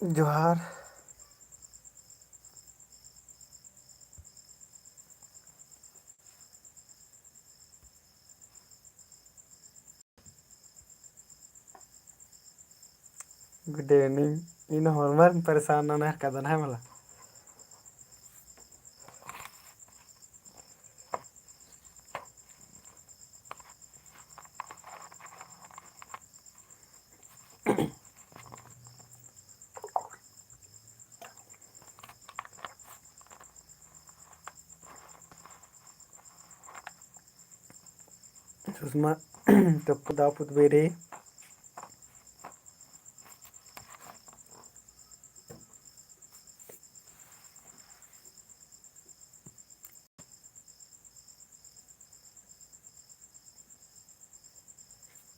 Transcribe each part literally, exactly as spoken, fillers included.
जोहार। Good evening। इन होरमर परेशान नना हेलरकदन है मला। सुषमा टोक्को दव पुतबई रई।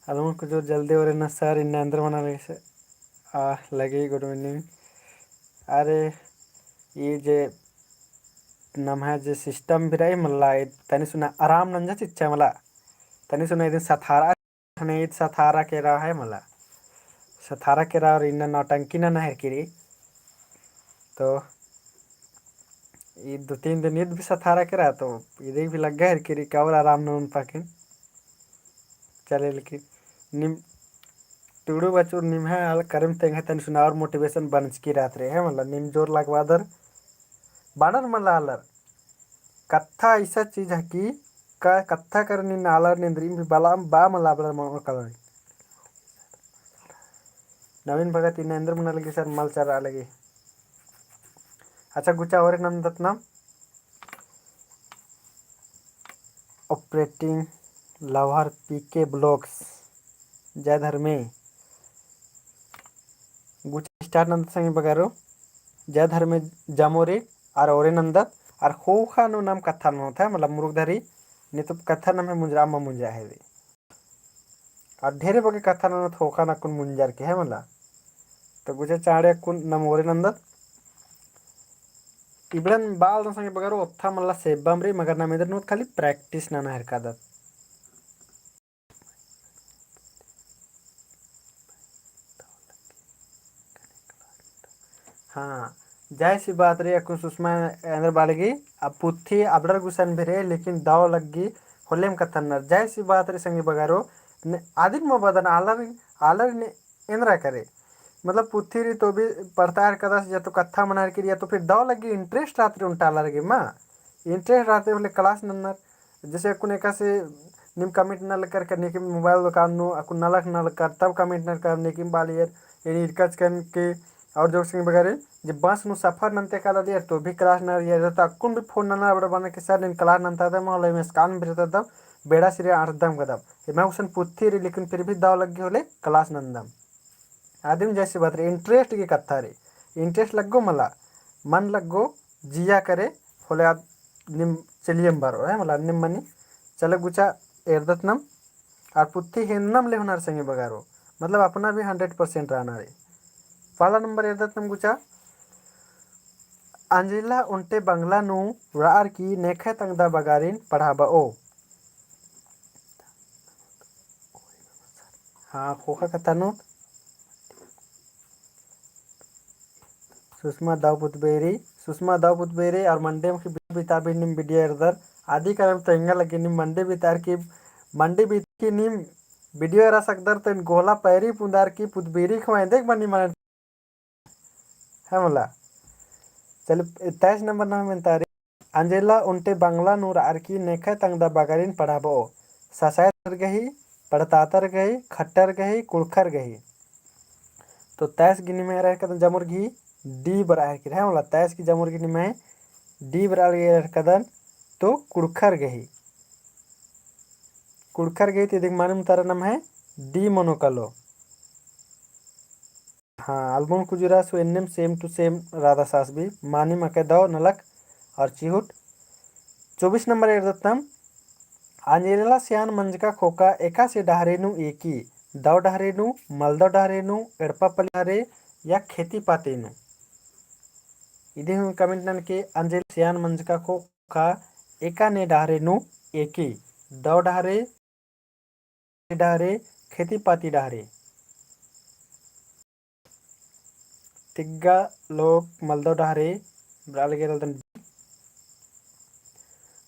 अलमन कुछ जल्दी ओरे नना सर, इन्ना एन्दर मना लगी से-, आ, लगी, good evening। अरे, ई जे नम्है जे system भी रई मला, ई तनी सुना आराम नंजा चिच्चा मला, तनी सुना इदिन सथारा खने ईद सथारा केरा है मला। सथारा केरा और इन्ना नौटंकी नना हेलरकी रई। तो ईद दो तीन दिन ईद भी सथारा केरा, तो ईद भी लग्गा हेलरकी रई, का और आराम ननोन पाकेन। चले, लेकिन नीम टुड़ू बचुर निम्है आल करम तेंगा तनी सुना और motivation बनचकी रहत रई है मला, नीम जोर लगवादर बानर मला आलर। कत्था ऐसा चीज है कि क-, कत्था करनी नालर नेंद्रिम भी बला बा मला बला मन कलर। नवीन भगत इन्ना एन्दर मना लगी सर, मल चरा लगी। अच्छा, गुचा ओरे नंदत नाम। Operating Lover पी के Vlogs, जय धर्मे। गुचा start नंदत संगी बगरो, जय धर्मे जमोरे, आर ओरे नंदत, आर ख़ोख़ा नू नाम कत्था ननोत है, मतलब मुरुक धरी, नी तो कत्था नम्है मुंजरा अम्म मुंजरा है दे। आर ढेरे बग्गे कत्था ननोत ख़ोख़ा नू अक्कुन मुंजरकी है मला। तो गुचा चाँड़े अक्कुन नाम ओरे नंदत। इबड़न बालदन संगी बगरो ओत्था मला सेब्बम रई, मगर नाम एन्दर ननोत खाली practice नना हेलरकदत। हाँ, जायसी बात रई अक्कुन सुषमा एन्दर बआ लगी, अब पुथी अबड़र गुसन भी रई, लेकिन दव लग्गी होलेम कत्था ननर। जायसी बात रई संगी बगरो, ने-, आदिन मल बअदन आलर, आलर ने एन्दरा करे। मतलब पुथी रई तो भी पढ़ता हेलरकदस, या तो कत्था मना हेलरकी रई, या तो फिर दव लग्गी interest रहत रई ओन्टा आलर गे मा। Interest रहत रई होले class नन्नर। जैसे अक्कुन एकासे नीम comment नलकर के नेकिम mobile दुकान नू अक्कुन नलख नलकर तब comment नलकर नेकिम बालियर, यानी इरकच कन के और जोक संगी बगरो जे bus नू सफर नन्ते काला दियर तो भी class नना रई, तो अक्कुन भी phone नना बड़ा बना के सर नीन class नन्ता दम, होले में scan भी रहता दम, बेड़ा सिरे आंट दम कदम। एमा गुसन पुथी रई, लेकिन फिर भी दव लग्गी होले class नन्दम। आदिम जायसी बात रई, interest गे कत्था रई, interest लग्गो मला, मन लग्गो, जिया करे, होले आद नीम चलियम बरओ, है मला, नीम मनी, चले गुचा एरदत नम, आर पुथी हेन्नम लेहनर संगी बगरो, मतलब अपना भी hundred percent रहना रई। पहला number एरदत नम गुचा, अंजेला ओन्टे बंगला नू रअर की नेखय तंगदा बगारिन पढ़ाबओ। हाँ, ख़ोख़ा कत्था नू। सुषमा दव पुतबई रई, सुषमा दव पुतबई रई, और मंडे मखी बिता भी नीम video एरदर। आदि करम तेंगा लग्गी नीम मंडे बितार की, मंडे बिता की नीम video एरा सकदर, तो एन गोला पैरी पुंदार की पुतबई रई ख़वाई देख बनी मन। है मला। चल, तेईस number नाम मेन्ता रई। अंजेला ओन्टे बंगला नू रअर की नेखय तंगदा बगारिन पढ़ाबओ। ससायतर गही, पड़तातर गही, खट्टर गही, कुँड़ुख़र गही। तो तेईस गी निम्है एरा हेलरकदन जमोर गही D बरआ हेलरकी, है मला। तेईस गी जमोर गही निम्है D बरआ हेलरकदन, तो कुँड़ुख़र गही। कुँड़ुख़र गही तो इदिक मानिम तरा नम्है D मनो कालो। हाँ, अलबोन कुजुरा सु एन्नेम same to same रअदस आस भी, मानिम अकय दव नलख और चिहुट। चौबीस number एरदत नम, अंजेला सियान मंजका ख़ोख़ा एकासे डहरे नू एकी, दव डहरे नू, मलदव डहरे नू, एड़पा पल्ली डहरे या खेती पाती नू। इदी हूँ comment ननके अंजेला सियान मंजका ख़ोख़ा एकाने डहरे नू एकी, दव डहरे डहरे, खेती पाती डहरे। तिग्गा लोक मलदव डहरे बरआ लगिया रअदन।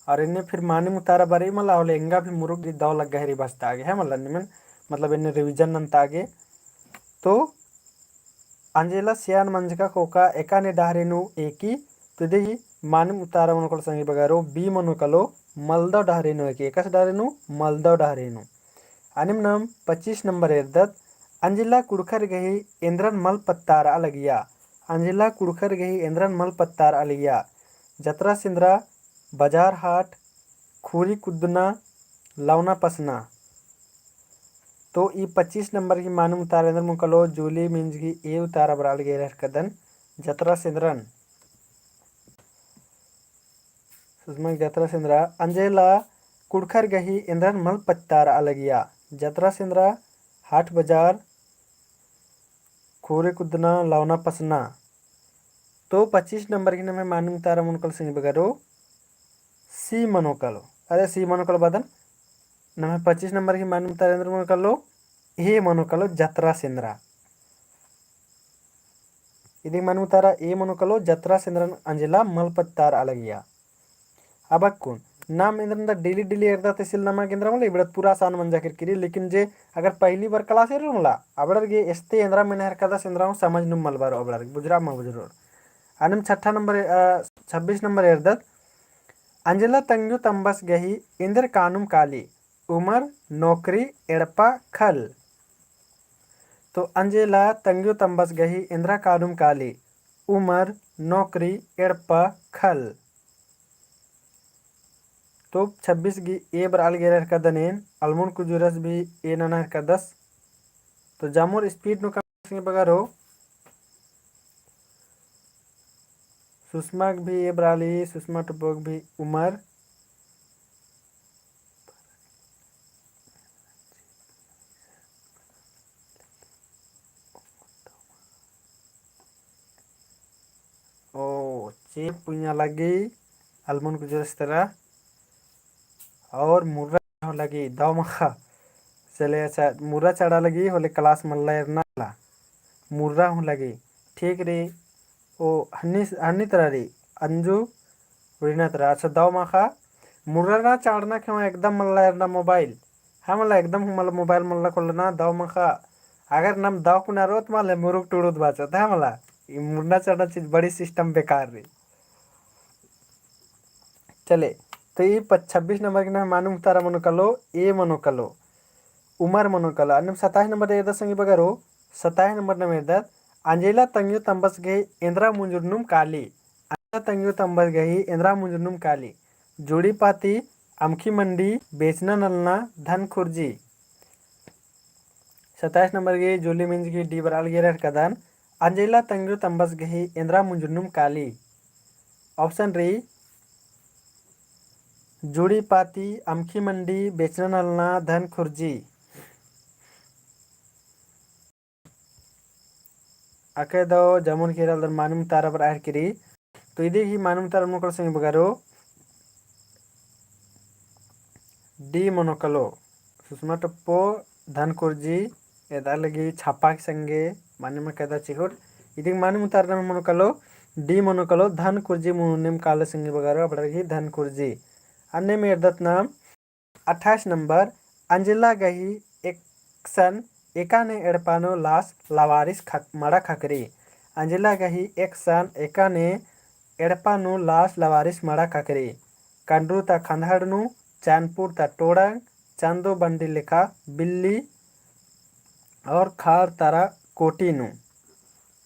और एन्ने फिर मानिम उतारा बरई मला होले एंगा भी मुरुक गही दव लग्गा हेरी बचता आगे, है मला निमन, मतलब एन्ने revision नन्ता आगे। तो अंजेला सियान मंजका ख़ोख़ा एकाने डहरे नू एकी, तो इदी ही मानिम उतारा मनो कालो संगी बगरो, B मनो कालो मलदव डहरे नू एकी, एकासे डहरे नू मलदव डहरे नू। अन्नेम नाम पच्चीस नंबर एरदत, अंजेला कुँड़ुख़र गही एन्द्रन मल पत्तारआ लगिया। अंजेला कुँड़ुख़र गही एन्द्रन मल पत्तारआ लगिया। जतरा सेन्द्रा, बजार हाट, खुरी कुद्दना, लवना पसना। तो ई पच्चीस नंबर गही मानिम उतारा एन्द्र मनो कालो, जूली मिंज गही A उतारा बरआ लगिया रअदन, जतरा सेन्द्रन। सुषमा जतरा सेन्द्रा, अंजेला कुँड़ुख़र गही एन्द्रन मल पत्तारआ लगिया। जतरा सेन्द्रा, हाट बजार, खुरी कुद्दना, लवना पसना। तो पच्चीस नंबर गही नम्है मानिम उतारा मनो कालो संगी बगरो, C मनो कालो। अरे C मनो कालो बअदन, नम्है पच्चीस नंबर गही मानिम उतारा एन्द्र मनो कालो, A मनो कालो जतरा सेन्द्रा। इदी मानिम उतारा A मनो कालो, जतरा सेन्द्रन अंजेला मल पत्तारआ लगिया। अब अक्कुन नाम एन्द्रन दा daily daily एरदत इसिल नमा गे एन्द्रा मला, इबड़त पूरा आसान मंजा केरकी रई, लेकिन जे अगर पहली बार class एरर मला, अबड़र गे एस्ते एन्द्रा मेना हेरकदस एन्द्रा हूँ समझ नुम मल बरओ अबड़र गे, बुझुरआ मा बुझुरओर। अन्नेम छठा नंबर, अ, छब्बीस नंबर एरदत, अंजेला तंग्यो तम्बस गही एन्देर कानुम काली, उमर, नौकरी, एड़पा, खल। तो अंजेला तंग्यो तम्बस गही एन्द्रा कानुम काली, उमर, नौकरी, एड़पा, खल। तो छब्बीस गही A बरआ लगिया रअदन एन, अलमुन कुजूरस भी A नना हेरकदस। तो जामोर speed नू कम संगी बगरो। सुषमा गे भी A बरआ ली, सुषमा टोप्पो गे भी उमर। ओ, चे पुइया लगी, अलमुन कुजूरस तरा। और मुर्रा हूँ लगी, दव मखा। चले, अच्छा, मुर्रा चढ़ा लगी, होले class मल्ला एरना ला। मुर्रा हूँ लगी। ठीक रई, ओ, हन्नी, हन्नी तरा रई, अंजू, उड़ीना तरा। अच्छा, दव मखा, मुर्रा ना चढ़ना ख़ेवा एकदम मल्ला एरना mobile। हाँ, मला एकदम हूँ मला mobile मल्ला खोलना, दव मखा। अगर नम दव कुना रओत मला, मुरुक टूड़ुत बाचत, हाँ, मला। ई मुर्रा चढ़ना चीज बड़ी system बेकार रई। चले, तो ई प-, छब्बीस नंबर गही नम्है मानिम उतारा मनो कालो, A मनो कालो, उमर मनो कालो। अन्नेम सताइस नंबर एरदत संगी बगरो, सताइस नंबर नाम एरदत, अंजेला तंग्यो तम्बस गही एन्द्रा मुंजुरनुम काली, अंजेला तंग्यो तम्बस गही एन्द्रा मुंजुरनुम काली, जुड़ी पाती, अमखी मंडी, बेचना नलना, धन खुर्जी। सताइस नंबर गही जूली मिंज गही D बरआ लगिया रअदन, अंजेला तंग्यो तम्बस गही एन्द्रा मुंजुरनुम काली। Option रई, जुड़ी पाती, अमखी मंडी, बेचना नलना, धन खुर्जी। अके दव जमुन केरल दर मानिम उतारा बरआ हेरकी रई। तो इदी ही मानिम उतारा मनो कालो संगी बगरो, D मनो कालो। सुषमा टोप्पो, धन खुर्जी, एदा लगी छापा के संगे, मानिम कायदा चिहुट। इदी मानिम उतारा नम्है मनो कालो, D मनो कालो, धन खुर्जी मुन्नेम कालो संगी बगरो, अबड़र गही धन खुर्जी। अन्नेम एरदत नाम, अट्ठाईस नंबर, अंजेला गही एकसन एकाने एड़पा नू लास लवारिस खक-, मड़ा खकरी। अंजेला गही एकसन एकाने एड़पा नू लास लवारिस मड़ा खकरी। कंडरू ता खंदहड़ नू, चैनपुर ता टोड़ंग, चंदो बंडी लेखा बिल्ली और खाड़ तरा कोटी नू।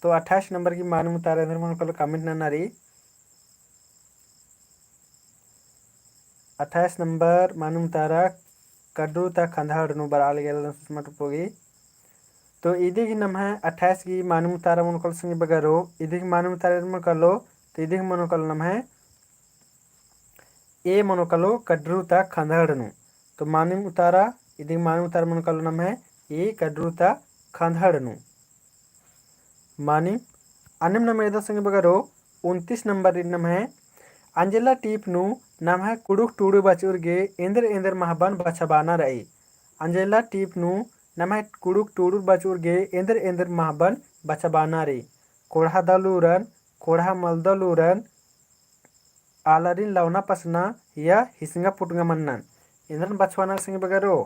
तो अट्ठाईस नंबर गही मानिम उतारा एन्देर मनो कालो comment नना रई। अट्ठाईस नंबर मानिम उतारा कंडरू ता खंदहड़ नू बरआ लगिया रअदन सुषमा टोप्पो गही। तो इदी गही नम्है अट्ठाईस गही मानिम उतारा मनो कालो संगी बगरो, इदी गही मानिम उतारा मनो कालो, तो इदी गही मनो कालो नम्है A मनो कालो कंडरू ता खंदहड़ नू। तो मानिम उतारा, इदी गही मानिम उतारा मनो कालो नम्है A कंडरू ता खंदहड़ नू। मानिम, अन्नेम नाम एरदत संगी बगरो, उनतीस नंबर नम्है, अंजेला टीप नू नम्है कुँड़ुख़ टूड़ू बचउर गे एन्देर एन्देर महबन बछाबअना रई। अंजेला टीप नू नम्है कुँड़ुख़ टूड़ू बचउर गे एन्देर एन्देर महबन बछाबअना रई। खोड़हा दव लूरन, खोड़हा मल दव लूरन, आलारिन लवना पसना या हिसंगा पुटंगा मन्नन। एन्दरन बछवानर संगी बगरो।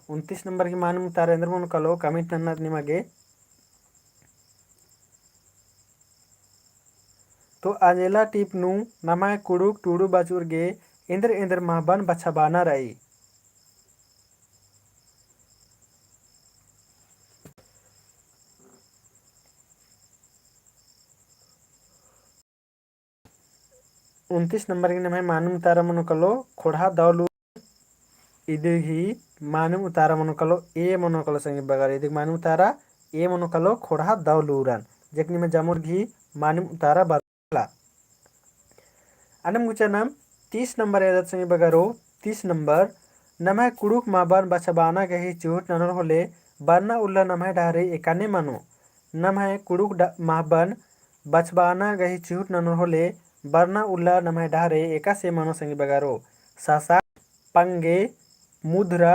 उनतीस नंबर गही मानिम उतारा एन्दर मनो कालो, comment नन्नर निमा गे। तो अंजेला टीप नू नम्है कुँड़ुख़ टूड़ू बाचुर गे एन्दर एन्दर महबन बछाबअना रई। उनतीस नंबर गही नम्है मानिम उतारा मनो कालो, खोड़हा दव लूरन। इदी गही मानिम उतारा मनो कालो, A मनो कालो संगी बगर। इदी गही मानिम उतारा A मनो कालो, खोड़हा दव लूरन। जेक निम्है जमुर गही मानिम उतारा बरला। अन्नेम गुचा नाम तीस नंबर एदत संगी बगरो, तीस नंबर, नम्है कुँड़ुख़ महबन बछाबअना गही चिहुट ननोर होले, बरना उल्ला नम्है डहरे एकाने मनो। नम्है कुँड़ुख़ ड-, महबन बछाबअना गही चिहुट ननोर होले, बरना उल्ला नम्है डहरे एकासे मनो संगी बगरो। ससाय, पंगे, मुद्रा,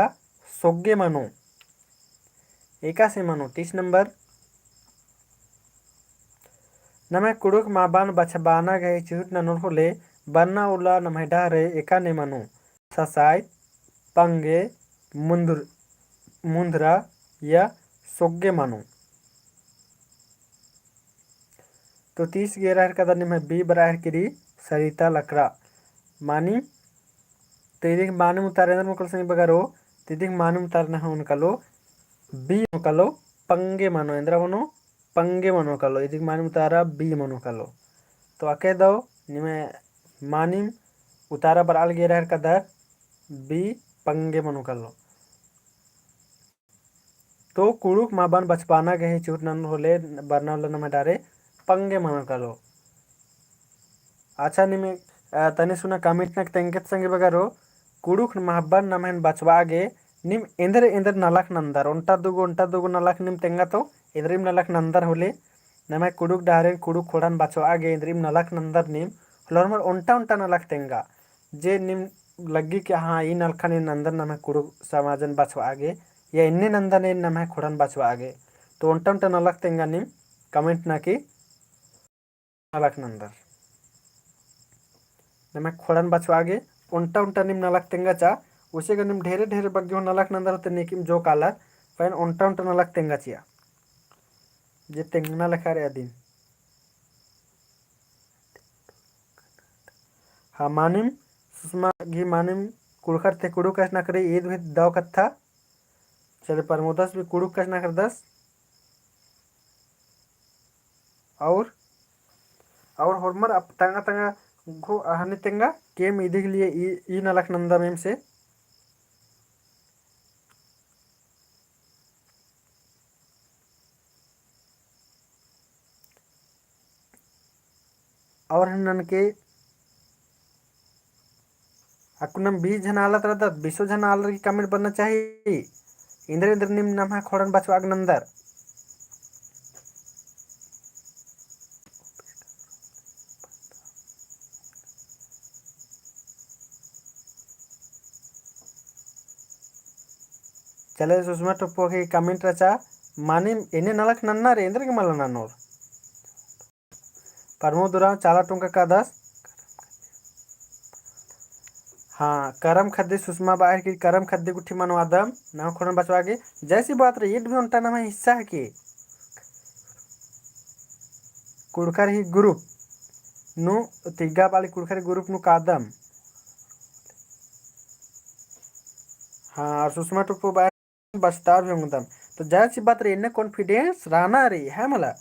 सोग्गे मनो। एकासे मनो। तीस नंबर। नम्है कुँड़ुख़ महबन बछाबअना गही चिहुट ननोर होले, बरना उल्ला नम्है डहरे एकाने मनो। ससाय, पंगे, मुंद्र-, मुंद्रा या सोग्गे मनो। तो तीस गे एरा हेलरकदर निम्है B बरआ हेलरकी रई, सरिता लकड़ा। मानिम, तो इदी गही मानिम उतारा एन्दर मनो कालो संगी बगरो, तो इदी गही मानिम उतारा नम्है मनो कालो, B मनो कालो, पंगे मनो, एन्दरा मनो, पंगे मनो कालो, इदी गही मानिम उतारा B मनो कालो। तो अकय दव, निम्है मानिम उतारा बरआ लगी एरा हेलरकदर, B पंगे मनो कालो। तो कुँड़ुख़ महबन बछाबअना गही चिहुट ननोर होले, बरना उल्ला नम्है डहरे पंगे मनो कालो। अच्छा, नीम, अ, तनी सुना comment नक तेंगत संगी बगरो, कुँड़ुख़ महबन नम्हैन बछाबआ गे नीम एन्दर एन्दर नलख नन्दर, ओन्टा दुगो, ओन्टा दुगो नलख नीम तेंगा तो, एन्दरिम नलख नन्दर होले, नम्है कुँड़ुख़ डहरेन कुँड़ुख़ खोंड़हन बछाबआ गे एन्दरिम नलख नन्दर नीम, होले होरमर ओन्टा ओन्टा नलख तेंगा। जे नीम लग्गी कि हाँ, ई नलखन एन नन्दन नम्है कुँड़ुख़ समाजन बछाबआ गे, या एन्ने नन्दन एन नम्है खोंड़हन बछाबआ गे। तो ओन्टा ओन्टा नलख तेंगा नीम comment नकी नलख नन्दर। नम्है खोंड़हन बछाबआ गे ओन्टा ओन्टा नीम नलख तेंगा चा, उसे गा नीम ढेरे ढेरे बग्गे हूँ नलख नन्दर होले नेकिम जोक आलर, पहें ओन्टा ओन्टा नलख तेंगा चिआ। जे तेंगना लेखा रई अदिन। हाँ, मानिम, सुषमा गही मानिम कुँड़ुख़र ती कुँड़ुख़ कछनखरई, ईद भी दव कत्था। चले, प्रमोदस भी कुँड़ुख़ कछनखरदस। और, और होरमर अप-, तंगआ तंगआ गो अहनी तेंगा, केम इदी गही लिए ई, ई नलख नन्दम एम से। और हन ननके अक्कुनम बीस झन आलर रअदत, बीसो झन आलर की comment बरना चाही। एन्देर एन्देर नीम नम्है खोंड़हन बछाबआ गे नन्दर। चले, सुषमा टोप्पो की comment रहचा, मानिम एन्ने नलख नन्ना रई, एन्देर गे मला ननोर। प्रमोद उराँव चाला टोंका कादस। हाँ, करम ख़द्दी सुषमा बआ हेलरकी, करम ख़द्दी गुट्ठी मनवादम, नम्है खोंड़हन बछाबआ गे। जैसी बात रई, ईद भी ओन्टा नम्है हिस्सा हेके। कुँड़ुख़र ही group नू, तिग्गा बाली कुँड़ुख़र ही group नू कादम। हाँ, और सुषमा टोप्पो बआ बस्तार भी ओंगदम। तो जाहिर सी बात रई, एन्ने confidence रअना रई, है मला?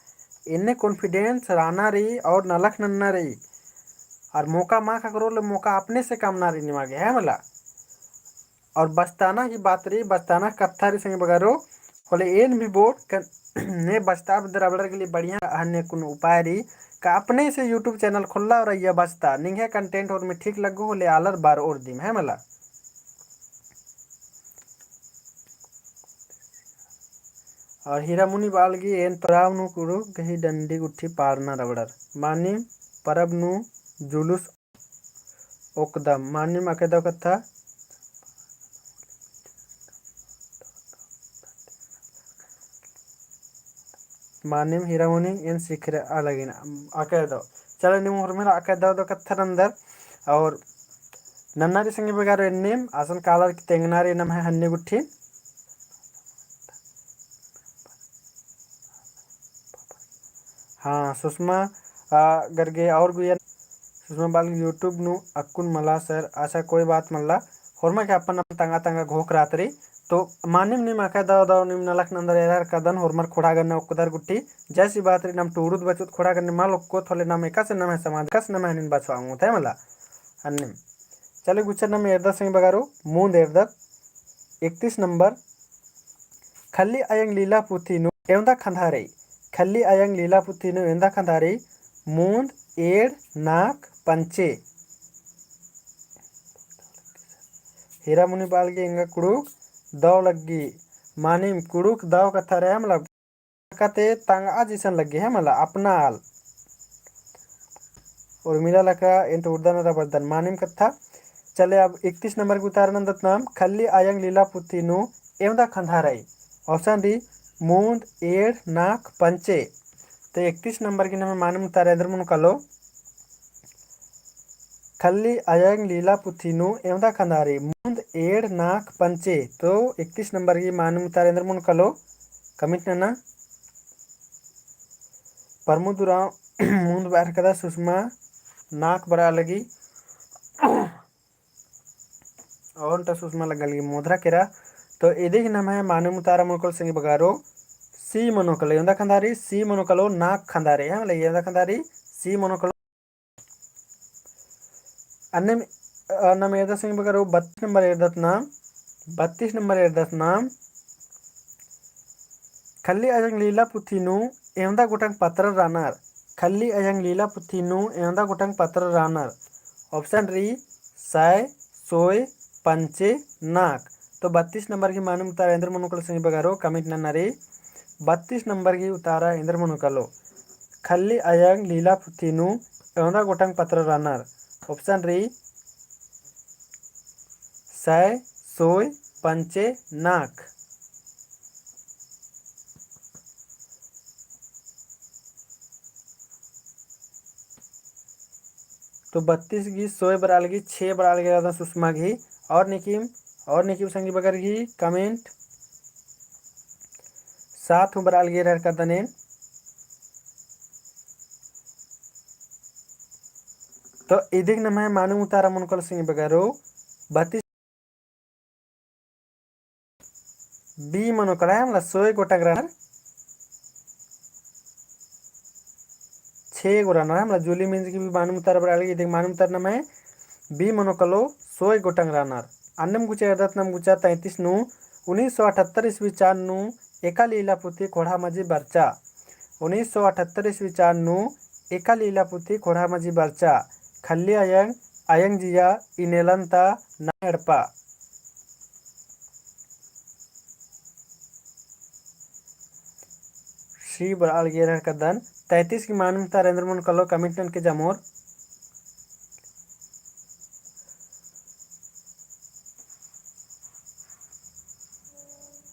एन्ने confidence रअना रई और नलख नन्ना रई। और मौका मा ख़क्खरो ले, मौका अपने से कमना रई निमा गे, है मला? और बस्ताना की बात रई, बस्ताना कत्था रई संगी बगरो, होले एन भी बोल कन-, ने बस्ताब दरा बड़र के लिए बढ़िया अन्ने कुन उपाय रई, का अपने से YouTube channel खोल्ला और अइया बस्ता, निंग्है content होरमी ठीक लग्गो होले आलर बरओर दिम, है मला? और हीरा मुनि बआ लगी, एन तो परब नू कुँड़ुख़ गही डंडी गुट्ठी पाड़ना रबड़र। मानिम परब नू जुलूस ओकदम। मानिम अकय दव कत्था। मानिम हीरामुनी एन सिखरआ लगिन अकय दव। चले नीम होरमर अकय दव दव कत्था नंदर। और नन्ना रई संगी बगरो एन्नेम असन कालर की तेंगना रई नम्है हन्नी गुट्ठी। हाँ, सुषमा, आ, गरगे और गुइया सुषमा बाल YouTube नू अक्कुन मला सर, अच्छा कोई बात मल्ला, होरमा के अपन अपन तंगा तंगा घोख रात रई। तो मानिम नीम अकय दव दव नीम नलख नंदर एरहर कदन होरमर खोड़ा गन्ना ओक्कदर गुट्ठी, जैसी बात रई नम टूड़ुत बचुत खोड़ा गन्ने मल ओक्कोत होले नम एकासे नम्है समाज, एकासे नम्है हनिन बछाओत है मला। अन्नेम चले गुचर नम एरदत संगी बगरो, मुन्द एरदत इकतीस नंबर। खल्ली अयंग लीला पुथी नू एवंदा खंधारई। खल्ली अयंग लीला पुथी नू एवंदा खंधारई। मुन्द, एड़, नाक, पंचे। हीरामुनी बालगी एंगा कुड़ुक दव लग्गी। मानिम कुड़ुक दव कत्था रई मला। कते तंगआ जैसन लग्गी है मला अपना आल। उर्मिला लका एन टूड़दन रई बरदन मानिम कत्था। चले अब इकतीस नंबर के उतारा नंदत नाम, खल्ली अयंग लीला पुथी नू एवंदा खंधारई। Option रई, मुन्द, एड़, नाक, पंचे। तो इकतीस नंबर की नम्है मानिम उतारा एन्देर मनो कालो। खल्ली अयंग लीला पुथी नू एवंदा खंधारई, मुन्द, एड़, नाक, पंचे। तो इकतीस नंबर की मानिम उतारा एन्देर मनो कालो, comment नना। प्रमोद उराँव मुन्द बअर कदा, सुषमा नाक बरआ लगी। और ता सुषमा लग्गा लगी मोधरा केरा। तो इदिक नम्है मानिम उतारा मनो कालो संगी बगरो, C मनो कालो, एवंदा खंधारई, C मनो कालो, नाक खंधारई, हाँ, मतलब एवंदा खंधारई, C मनो कालो। अन्नेम, अ, नम एरदत संगी बगरो बत्तीस नंबर एरदत नाम, बत्तीस नंबर एरदत नाम। खल्ली अयंग लीला पुथी नू एवंदा गोटंग पत्र रअनर। खल्ली अयंग लीला पुथी नू एवंदा गोटंग पत्र रअनर। Option रई, सय, सोय, पंचे, नाक। तो बत्तीस नंबर की मानिम उतारा एन्देर मनो कालो संगी बगरो, comment नना रई। बत्तीस नंबर की उतारा एन्देर मनो कालो। खल्ली अयंग लीला पुथी नू एवंदा गोटंग पत्र रअनर। Option रई, सय, सोय, पंचे, नाक। तो बत्तीस गही सोय बरआ लगी, छे बरआ लगी रअदन सुषमा गही। और नेकिम, और नेकिम संगी बगर गही comment सात हूँ बरआ लगी रअर कदन एन। तो इदिक नम्है मानिम उतारा मनो कालो संगी बगरो बत्तीस B मनो कालो है मला सोय गोटंग रअनर। छे गो रअनर है मला जुली मिंज की भी मानिम उतारा बरआ लगी, इदिक मानिम उतारा नम्है B मनो कालो सोय गोटंग रअनर। अन्नेम गुचा एरदत नाम गुचा तैंतीस नू, उन्नीस सौ अठहत्तर ईस्वी चान नू एका लीला पुथी खोंड़हा मझी बरचा। उन्नीस सौ अठहत्तर ईस्वी चान नू एका लीला पुथी खोंड़हा मझी बरचा। खल्ली अयंग, अयंग जिया, इनेलन्ता, नम्है एड़पा। C बरआ लगी रअर कदन। तैंतीस की मानिम उतारा एन्देर मनो कालो comment ननके जामोर।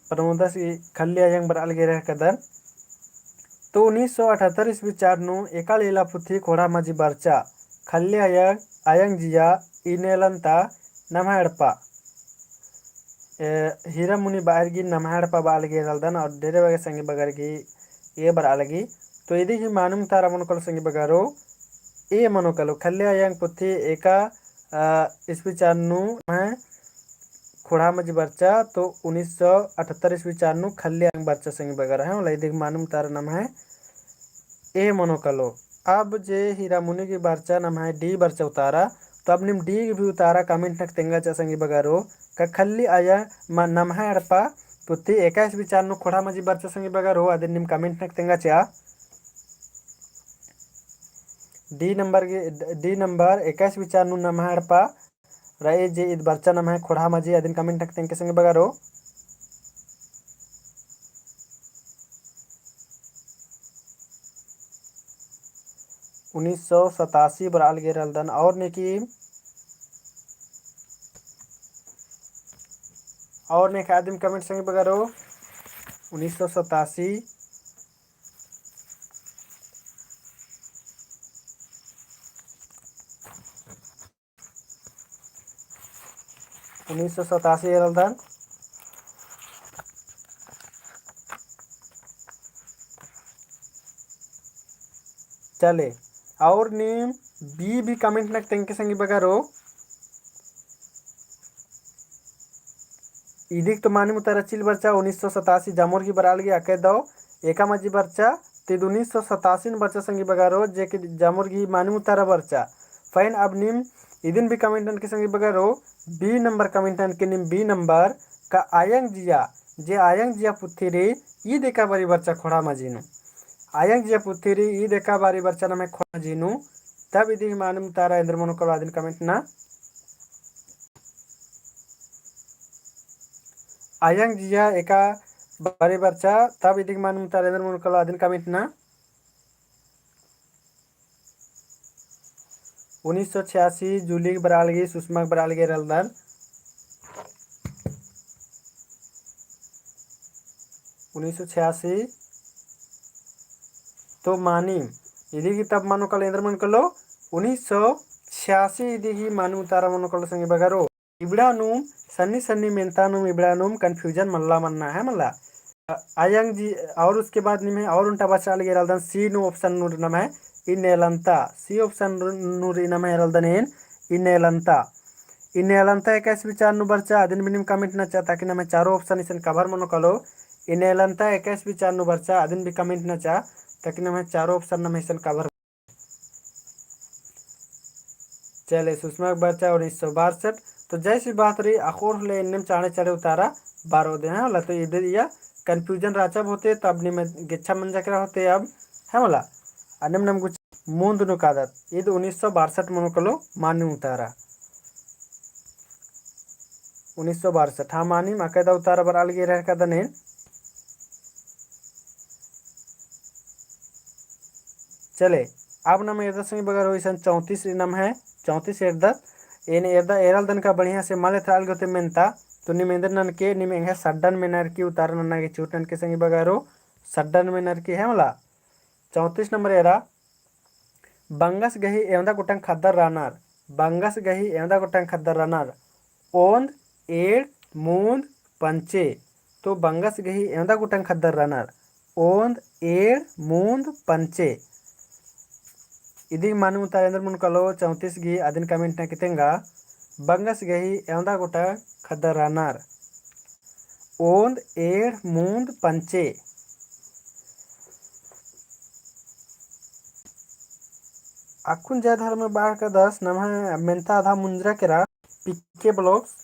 प्रमोदा सी खल्ली अयंग बरआ लगी रअर कदन। तो उन्नीस सौ अठहत्तर ईस्वी चान नू एका लीला पुथी खोंड़हा मझी बरचा। खल्ली अयंग, अयंग जिया, इनेलन्ता, नम्है एड़पा। ए, हीरा मुनी बाहर गही नम्है एड़पा बआ लगी रअदन और डेरे बगे संगी बगर गही A बरआ लगी। तो इदिक ही मानिम उतारा मनो कालो संगी बगरो, A मनो कालो। खल्ली अयंग पुथी एका, अ, ईस्वी चान नू नम्है खोंड़हा मझी बरचा, तो उन्नीस सौ अठहत्तर ईस्वी चान नू खल्ली अयंग बरचा संगी बगर है। मला इदिक मानिम उतारा नम्है A मनो कालो। अब जे हीरा मुनी गही बरचा नम्है D बरचा उतारा, तो अब नीम D गही भी उतारा comment नक तेंगा चिआ संगी बगरो, का खल्ली अयंग, म-, नम्है एड़पा पुथी एका ईस्वी चान नू खोंड़हा मझी बरचा संगी बगरो, अदिन नीम comment नक तेंगा चिआ। D नंबर गही, D नंबर एका ईस्वी चान नू नम्है एड़पा रई जे ईद बरचा नम्है खोंड़हा मझी, अदिन comment नक तेंगके संगी बगरो। उन्नीस सौ सतासी बरआ लगी रअदन। और नेकी, और नेकी आदिम comment संगी बगरो। उन्नीस सौ सतासी। उन्नीस सौ सतासी एरलदन। चले, और नीम B भी comment नक तेंगके संगी बगरो। इदिक तो मानिम उतारा चिल बरचा, उन्नीस सौ सतासी जामोर गही बरआ लगी अकय दव, एका मजी बरचा, तिद उन्नीस सौ सतासी न बरचा संगी बगरो, जे कि जामोर गही मानिम उतारा बरचा। फ़ैन अब नीम इदिन भी comment ननके संगी बगरो, B number comment ननके नीम B number का आयंग जिया, जे आयंग जिया पुथी रई, ईद एका बारी बरचा ख़ोंड़हा मजी नू। आयंग जिया पुथी रई, ईद एका बारी बरचा नम्है ख़ोंड़हा मजी नू, तब इदिक मानिम उतारा एन्देर मनो कालो अदिन comment ना। आयंग जिया एका बारी बरचा, तब इदिक मानिम उतारा एन्देर मनो कालो अदिन comment ना। उन्नीस सौ छियासी जूली गही बरआ लगी, सुषमा गही बरआ लगी एरलदन। उन्नीस सौ छियासी तो मानिम, इदिक तब मनो कालो, एन्देर मनो कालो, उन्नीस सौ छियासी इदिक मानिम उतारा मनो कालो संगी बगरो। इबड़ा नुम सन्नी सन्नी मेन्ता नुम इबड़ा नुम confusion मल्ला मन्ना है मला। अ-, आयंग जी, और उसके बाद निम्है और ओन्टा बरचा लगी एरलदन C नू option नू रई नम्है, इन्नेलन्ता। C option नू रई नम्है एरलदन एन, इन्नेलन्ता। इन्नेलन्ता एकासे विचार नू बरचा, अदिन भी नीम comment नचा, ताकि नम्है चारो option इसन cover मनो कालो। इन्नेलन्ता एकासे विचार नू बरचा, अदिन भी comment नचा, ताकि नम्है चारो option नम्है इसन cover। चले, सुषमा गही बरचा उन्नीस सौ बासठ। तो जैसी बात रई, अख़ोर होले एन्नेम चाँड़े चाँड़े उतारा बरओ दे, हाँ, ला तो इदे इया confusion रहचा होते, तब नीम गेच्छा मंजा केरा होते अब, है मला, अन्नेम नम गुछ मुन्द नू कादत, ईद उन्नीस सौ बासठ मनो कालो मानिम उतारा। उन्नीस सौ बासठ, हाँ, मानिम अकय दव उतारा बरआ लगी एरदन एन। चले, अब नम एरदत संगी बगरो इसन चौंतीस नम्है, चौंतीस एरदत, एन एरदा एरलदन का बढ़िया से मल एथरआ लगी होते मेन्ता, तो नीम एन्देर ननके, नीम एंग्है सड्डन मेनर की उतारा नन्ना गे चूट ननके संगी बगरो, सड्डन मेनर की है मला। चौंतीस नंबर एरा, बंगस गही एवंदा गोटंग ख़द्दर रअनर, बंगस गही एवंदा गोटंग ख़द्दर रअनर, ओन्द, एंड़, मुन्द, पंचे। तो बंगस गही एवंदा गोटंग ख़द्दर रअनर, ओन्द, एंड़, मुन्द, पंचे। इदिक मानिम उतारा एन्देर मनो कालो चौंतीस गही अदिन comment नके तेंगा, बंगस गही एवंदा गोटंग ख़द्दर रअनर। ओन्द, एंड़, मुन्द, पंचे। अक्कुन जय धर्मे बाढ़ का दस नम्है मेन्ता आधा मुंजरा केरा, पीके vlogs।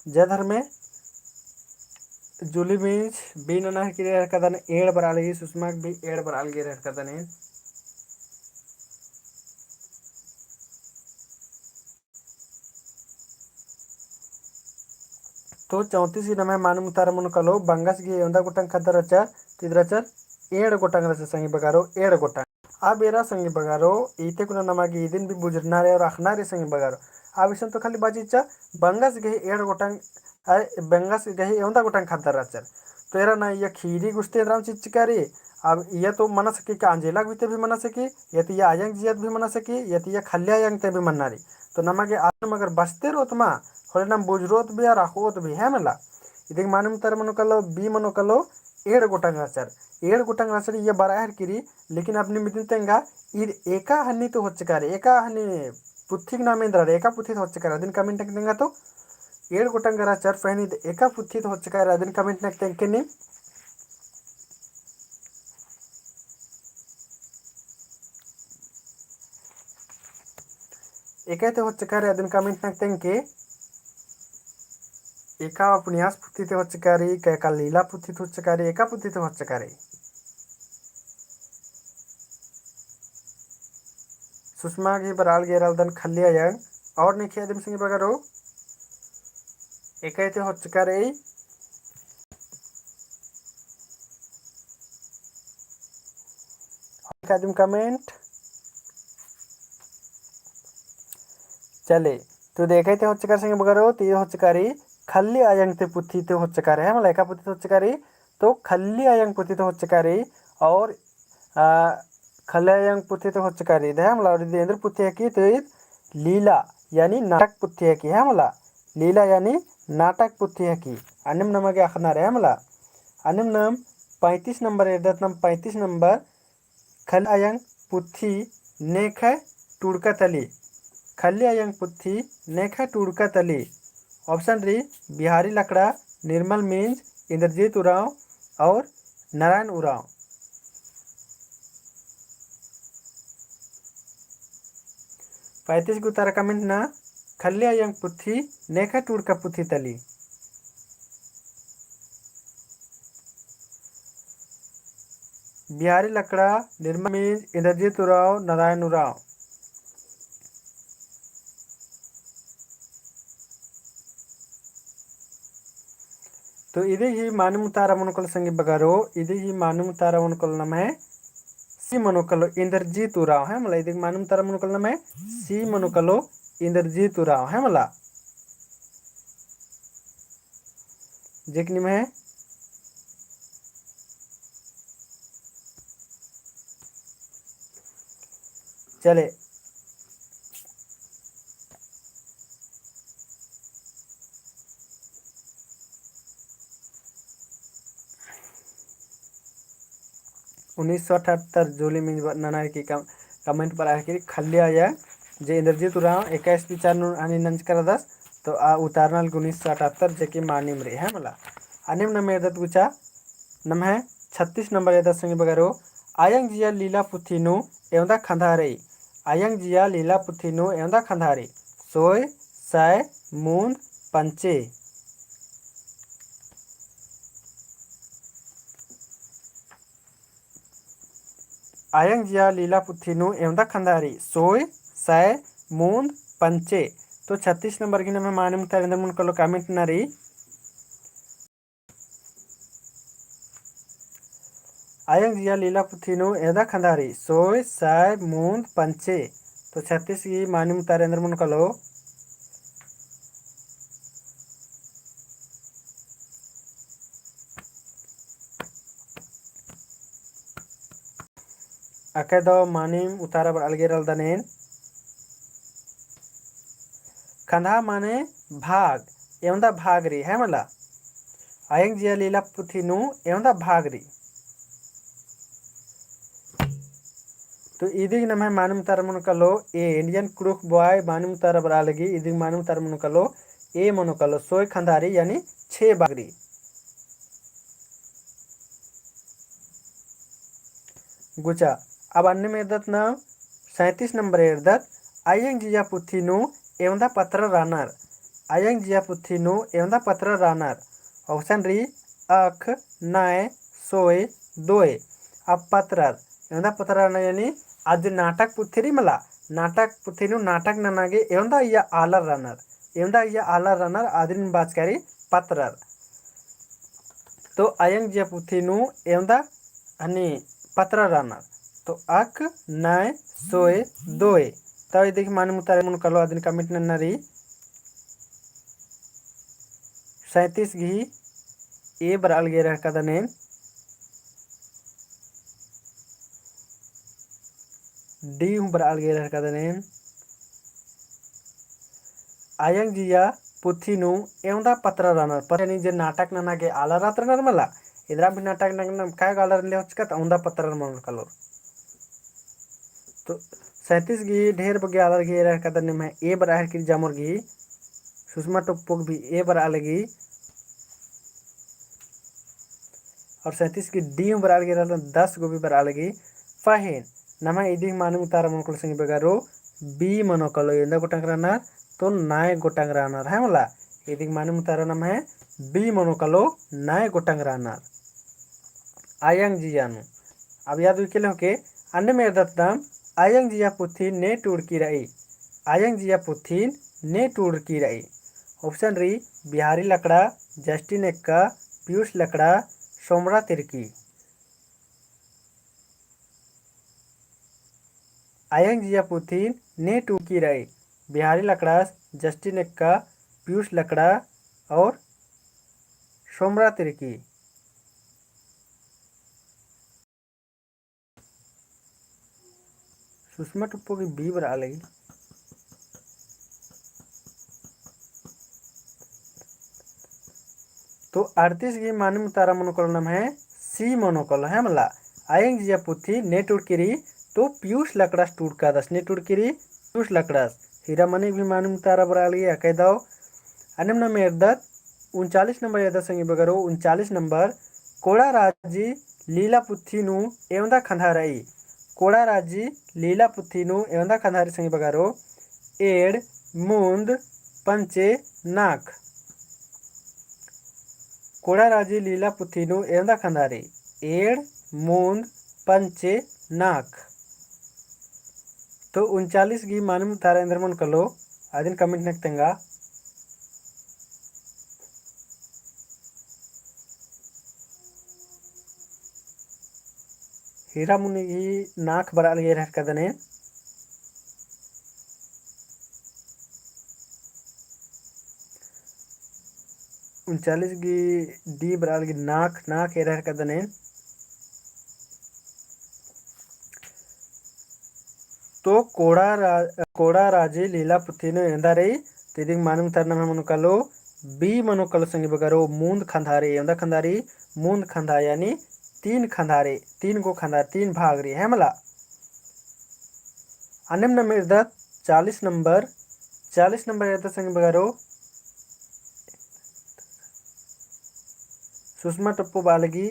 जय धर्मे जूली मिंज बी नना की रहर कदन एंड़ बरआ लगी, सुषमा भी एंड़ बरआ लगी रहर कदन एंड़। तो चौंतीस गही नम्है मानिम उतारा मनो कालो, बंगस गही एवंदा गोटंग ख़द्दर रहचर, तिद रहचर एंड़ गोटंग रहचर संगी बगरो, एंड़ गोटंग। अब एरा संगी बगरो, इते कुना नमा गे इदिन भी बुझुरना रई और अख़ना रई संगी बगरो। अब इसन तो खाली बाचिचा, बंगस गही एंड़ गोटंग, आय, बंगस गही एवंदा गोटंग ख़द्दर रहचर। तो एरा ना इया खीरी गुस्ती एन्दराम चिच्चका रई, अब इया तो मना सकी का अंजेला गही ती भी मना सकी, या तो इया आयंग जिया ती भी मना सकी, या तो इया खल्ली आयंग ती भी मन्ना रई। तो नमा गे आलम अगर बचते रओत मा, होले नम बुझुरोत भी और अख़ोत भी, है मला। इदिक मानिम उतारा मनो कालो, बी मनो कालो, एंड़ गोटंग रहचर। एंड़ गोटंग रहचर इया बरआ हेलरकी रई, लेकिन अब नीम इदिन तेंगा, ईद एका हन्नी ती होचका रई, एका हन्नी पुथी गही नाम एन्दरा रई, एका पुथी ती होचका रई, अदिन comment नके तेंगा तो, एंड़ गोटंग रहचर, फ़ैन ईद एका पुथी ती होचका रई, अदिन comment नके तेंगके नीम। एका ती होचका रई, अदिन comment नके तेंगके। एका उपन्यास पुथी ती होचका रई, का एका लीला पुथी ती होचका रई, एका पुथी ती होचका रई। सुषमा गही बरआ लगी एरलदन खल्ली आयंग, और नेखी अदिम संगी बगरो। एका ती होचका रई। एका अदिम comment। चले, तो एका ती होचका रई संगी बगरो, तो ईद होचका रई खल्ली आयंग ती पुथी ती होचका रई, है मला, एका पुथी ती होचका रई, तो खल्ली आयंग पुथी ती होचका रई, और, आ, खल्ली आयंग पुथी ती होचका रई, है मला, और ईद एन्दर पुथी हिकी, तो ईद लीला, यानी नाटक पुथी हिकी, है मला, लीला यानी नाटक पुथी हकी। अन्नेम नमा गे अख़ना रई मला। अन्नेम नाम पैंतीस नंबर एरदत नाम पैंतीस नंबर। खल्ली अयंग पुथी नेखय टूड़का तली। खल्ली अयंग पुथी नेखय टूड़का तली। Option रई बिहारी लकड़ा, निर्मल मिंज, इंद्रजीत उराँव और नारायण उराँव। पैंतीस गही उतारा comment नना, खल्ली अयंग पुथी नेखय टूड़का पुथी तली। बिहारी लकड़ा, निर्मल मिंज, इंद्रजीत उराँव, नारायण उराँव। तो इदी ही मानिम उतारा मनो कालो संगी बगरो, इदी ही मानिम उतारा मनो कालो नम्है C मनो कालो इंद्रजीत उराँव है मला। इदी ही मानिम उतारा मनो कालो नम्है C मनो कालो इंद्रजीत उराँव है मला। जेक निम्है चले। उन्नीस सौ अठहत्तर जोली मिंज नना की कम-, comment पर आखिर खल्ली अयंग जे इंद्रजीत उराँव एका ईस्वी चार नू हनी नंजका रअदस, तो आ उतारना लगी उन्नीस सौ अठहत्तर जेकी मानिम रई है मला। अन्नेम नाम एरदत गुचा नम्है छत्तीस नंबर एरदत संगी बगरो, अयंग जिया लीला पुथी नू एवंदा खंधारई। अयंग जिया लीला पुथी नू एवंदा खंधारई। सोय, सय, मुन्द, पंचे। अयंग जिया लीला पुथी नू एवंदा खंधारई। सोय, सय, मुन्द, पंचे। तो छत्तीस नंबर गही नम्है मानिम उतारा एन्देर मनो कालो comment नना रई। अयंग जिया लीला पुथी नू एवंदा खंधारई, सोय, सय, मुन्द, पंचे। तो छत्तीस गही मानिम उतारा एन्देर मनो कालो। अकय दव मानिम उतारा बरआ लगी रअदन एन। खंधा माने भाग, एवंदा भाग रई, है मला? अयंग जिया लीला पुथी नू एवंदा भाग रई। तो इदिग नम्है मानिम उतारा मनो कालो A, Indian कुँड़ुख़ बॉय मानिम उतारा बरआ लगी, इदिग मानिम उतारा मनो कालो A मनो कालो, सोय खंधारई यानी छे भाग रई। गुचा। अब अन्नेम एरदत ना सैंतीस नंबर एरदत, अयंग जिया पुथी नू एवंदा पत्रा रअनर। अयंग जिया पुथी नू एवंदा पत्रा रअनर। Option रई अख, नय, सोय, दोय। अब पत्रर, एवंदा पत्रा रअनर यानी अद नाटक पुथी रई मला, नाटक पुथी नू नाटक नना गे एवंदा अइय्या आलर रअनर। एवंदा अइय्या आलर रअनर अदिन बाचका रई पत्रर। तो अयंग जिया पुथी नू एवंदा हनी पत्रा रअनर। तो अक, नय, सोय, दोय। तो इदिग मानिम उतारा मनो कालो अदिन comment नन्ना रई। सैंतीस गही A बरआ लगी रहका दनेन। D हूँ बरआ लगी रहका दनेन। अयंग जिया पुथी नू एवंदा पत्रा रअनर। पत्रा यानी जे नाटक नना गे आलर रअनर मला। एन्दरा भी नाटक नना गे आलर ले होचकत एवंदा पत्रा मनो कालो। तो सैंतीस गही ढेर बग्गे आलर गही रहका दनेम है। A बरआ हेलकी जामोर गही सुषमा टोप्पो गही भी A बरआ लगी। और सैंतीस गही D हूँ बरआ लगी, रहलन दस गो भी बरआ लगी। पहें नम्है इदिग मानिम उतारा मनो कालो संगी बेगारो B मनो कालो एवंदा गोटंग रअनर, तो नय गोटंग रअनर है मला। इदिग मानिम उतारा नम्है B मनो कालो नय गोटंग रअनर। अयंग जिया नू। अब याद उइके लेहो के अन्नेम एरदत दम अयंग जिया पुथी ने टूड़की रई। अयंग जिया पुथी ने टूड़की रई। Option रई बिहारी लकड़ा, जस्टिन एक्का, पीयूष लकड़ा, सोमरा तिर्की। अयंग जिया पुथी ने टूड़की रई। बिहारी लकड़ास, जस्टिन एक्का, पीयूष लकड़ा और सोमरा तिर्की। सुषमा टोप्पो गही B बरआ लगी। तो अड़तीस गही मानिम उतारा मनो कालो नम्है C मनो कालो है मला। अयंग जिया पुथी ने टूड़की रई, तो पीयूष लकड़ास टूड़कादस, ने टूड़की रई पीयूष लकड़ास। हीरा मनी गही मानिम उतारा बरआ लगी अकय दव। अन्नेम नाम एरदत उनचालीस नंबर एरदत संगी बगरो, उनचालीस नंबर। कोड़ा राजी लीला पुथी नू एवंदा खंधारई। कोड़ा राजी लीला पुथी नू एवंदा खंधारई संगी बगरो, एड़, मुंद, पंचे, नाख। कोड़ा राजी लीला पुथी नू एवंदा खंधारई, एड़, मुंद, पंचे, नाख। तो उनचालीस गही मानिम उतारा एन्देर मनो कालो, अदिन comment नक तेंगा। हीरा मनी गही नाख बरआ लगी एरहर कादन एन। उनचालीस गही D बरआ लगी नाख, नाख एरहर कादन एन। तो कोड़ा रा-, कोड़ा राजी लीला पुथी नू एवंदा रई, तो इदिक मानिम उतारा नम्है मनो कालो, B मनो कालो संगी बगरो, मुंद खंधारई, एवंदा खंधारई, मुंद खंधा यानी तीन खंधारई, तीन गो खंधार, तीन भाग रई, है मला। अन्नेम नाम एरदत चालीस नंबर, चालीस नंबर एरदत संगी बगरो, सुषमा टोप्पो बआ लगी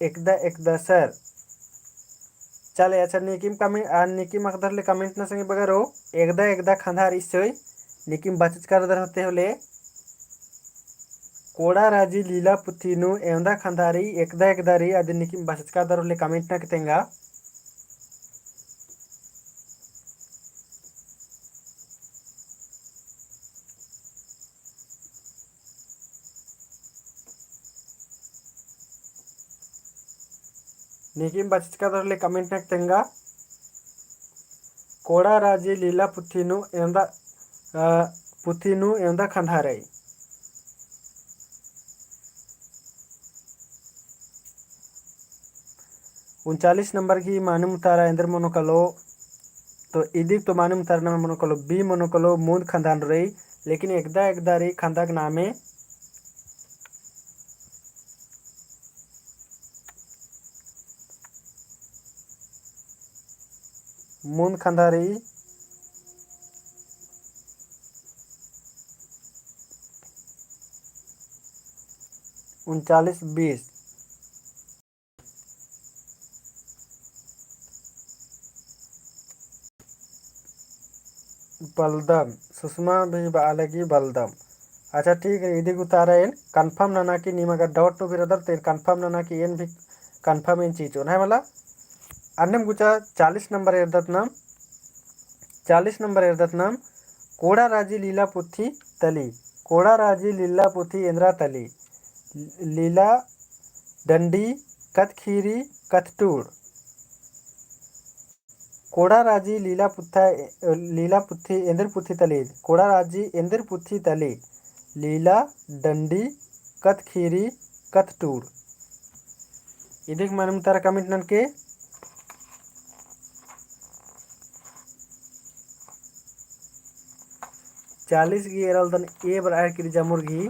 एकदा एकदा सर। चले, अच्छा, नीकिम comment, आ, नीकिम अख़दर ले comment ना संगी बगरो, एकदा एकदा खंधार इसोई, नीकिम बचचका रअदर होले। कोड़ा राजी लीला पुथी नू एवंदा खंधारई, एकदा एकदा रई, अदिन नीकिम बचचका रअदर होले comment नक तेंगा। नीकिम बचचका रअदर होले comment नक तेंगा। कोड़ा राजी लीला पुथी नू एवंदा, अ, पुथी नू एवंदा खंधारई। उनचालीस नंबर गही मानिम उतारा एन्देर मनो कालो, तो इदिक तो मानिम उतारा नम्है मनो कालो, B मनो कालो, मुंद खंधा नू रई, लेकिन एकदा एकदा रई खंधा गही नामे मुंद खंधा रई। उनचालीस बीस। बलदम, सुषमा भी बआ लगी बलदम। अच्छा, ठीक है, इदिक उतारा एन confirm नना की, नीम अगर doubt नू भी रअदर, तो एन confirm नना की, एन भी confirm एन चिचोन, है मला। अन्नेम गुचा चालीस नंबर एरदत नाम, चालीस नंबर एरदत नाम, कोड़ा राजी लीला पुथी तली, कोड़ा राजी लीला पुथी एन्दरा तली, लीला डंडी कत्थ खीरी कत्थ टूड़। कोड़ा राजी लीला पुत्था, लीला पुथी एन्देर पुथी तली, कोड़ा राजी एन्देर पुथी तली, लीला डंडी कत्थ खीरी कत्थ टूड़। इदिक मानिम उतारा comment ननके। चालीस गही एरालदन A बरआ लगी जमुर गही।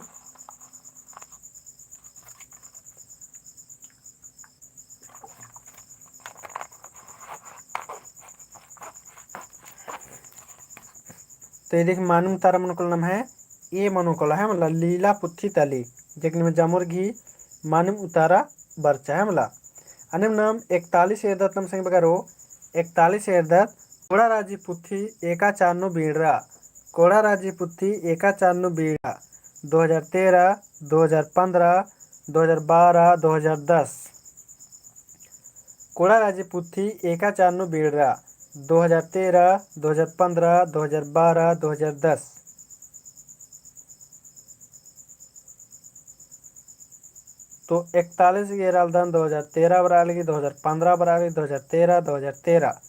तो इदिक मानिम उतारा मनो कालो नम्है A मनो कालो है, मतलब लीला पुथी तली, जेकनी में जमुर गही मानिम उतारा बरचा है मला। अन्नेम नाम इकतालीस एरदत नाम संगी बगरो, इकतालीस एरदत कोड़ा राजी पुथी एका चान्नु बीड़रा, कोड़ा राजी पुथी एका चान्नु बीड़रा, दो हजार तेरह, दो हजार पन्द्रह, दो हजार बारह, दो हजार दस। कोड़ा राजी पुथी एका चान्नु बीड़रा, दो हजार तेरह, दो हजार पन्द्रह, दो हजार बारह, दो हजार दस। तो इकतालीस गही एरालदन दो हजार तेरह बरआ लगी, दो हजार पन्द्रह बरआ लगी, दो हजार तेरह, दो हजार तेरह।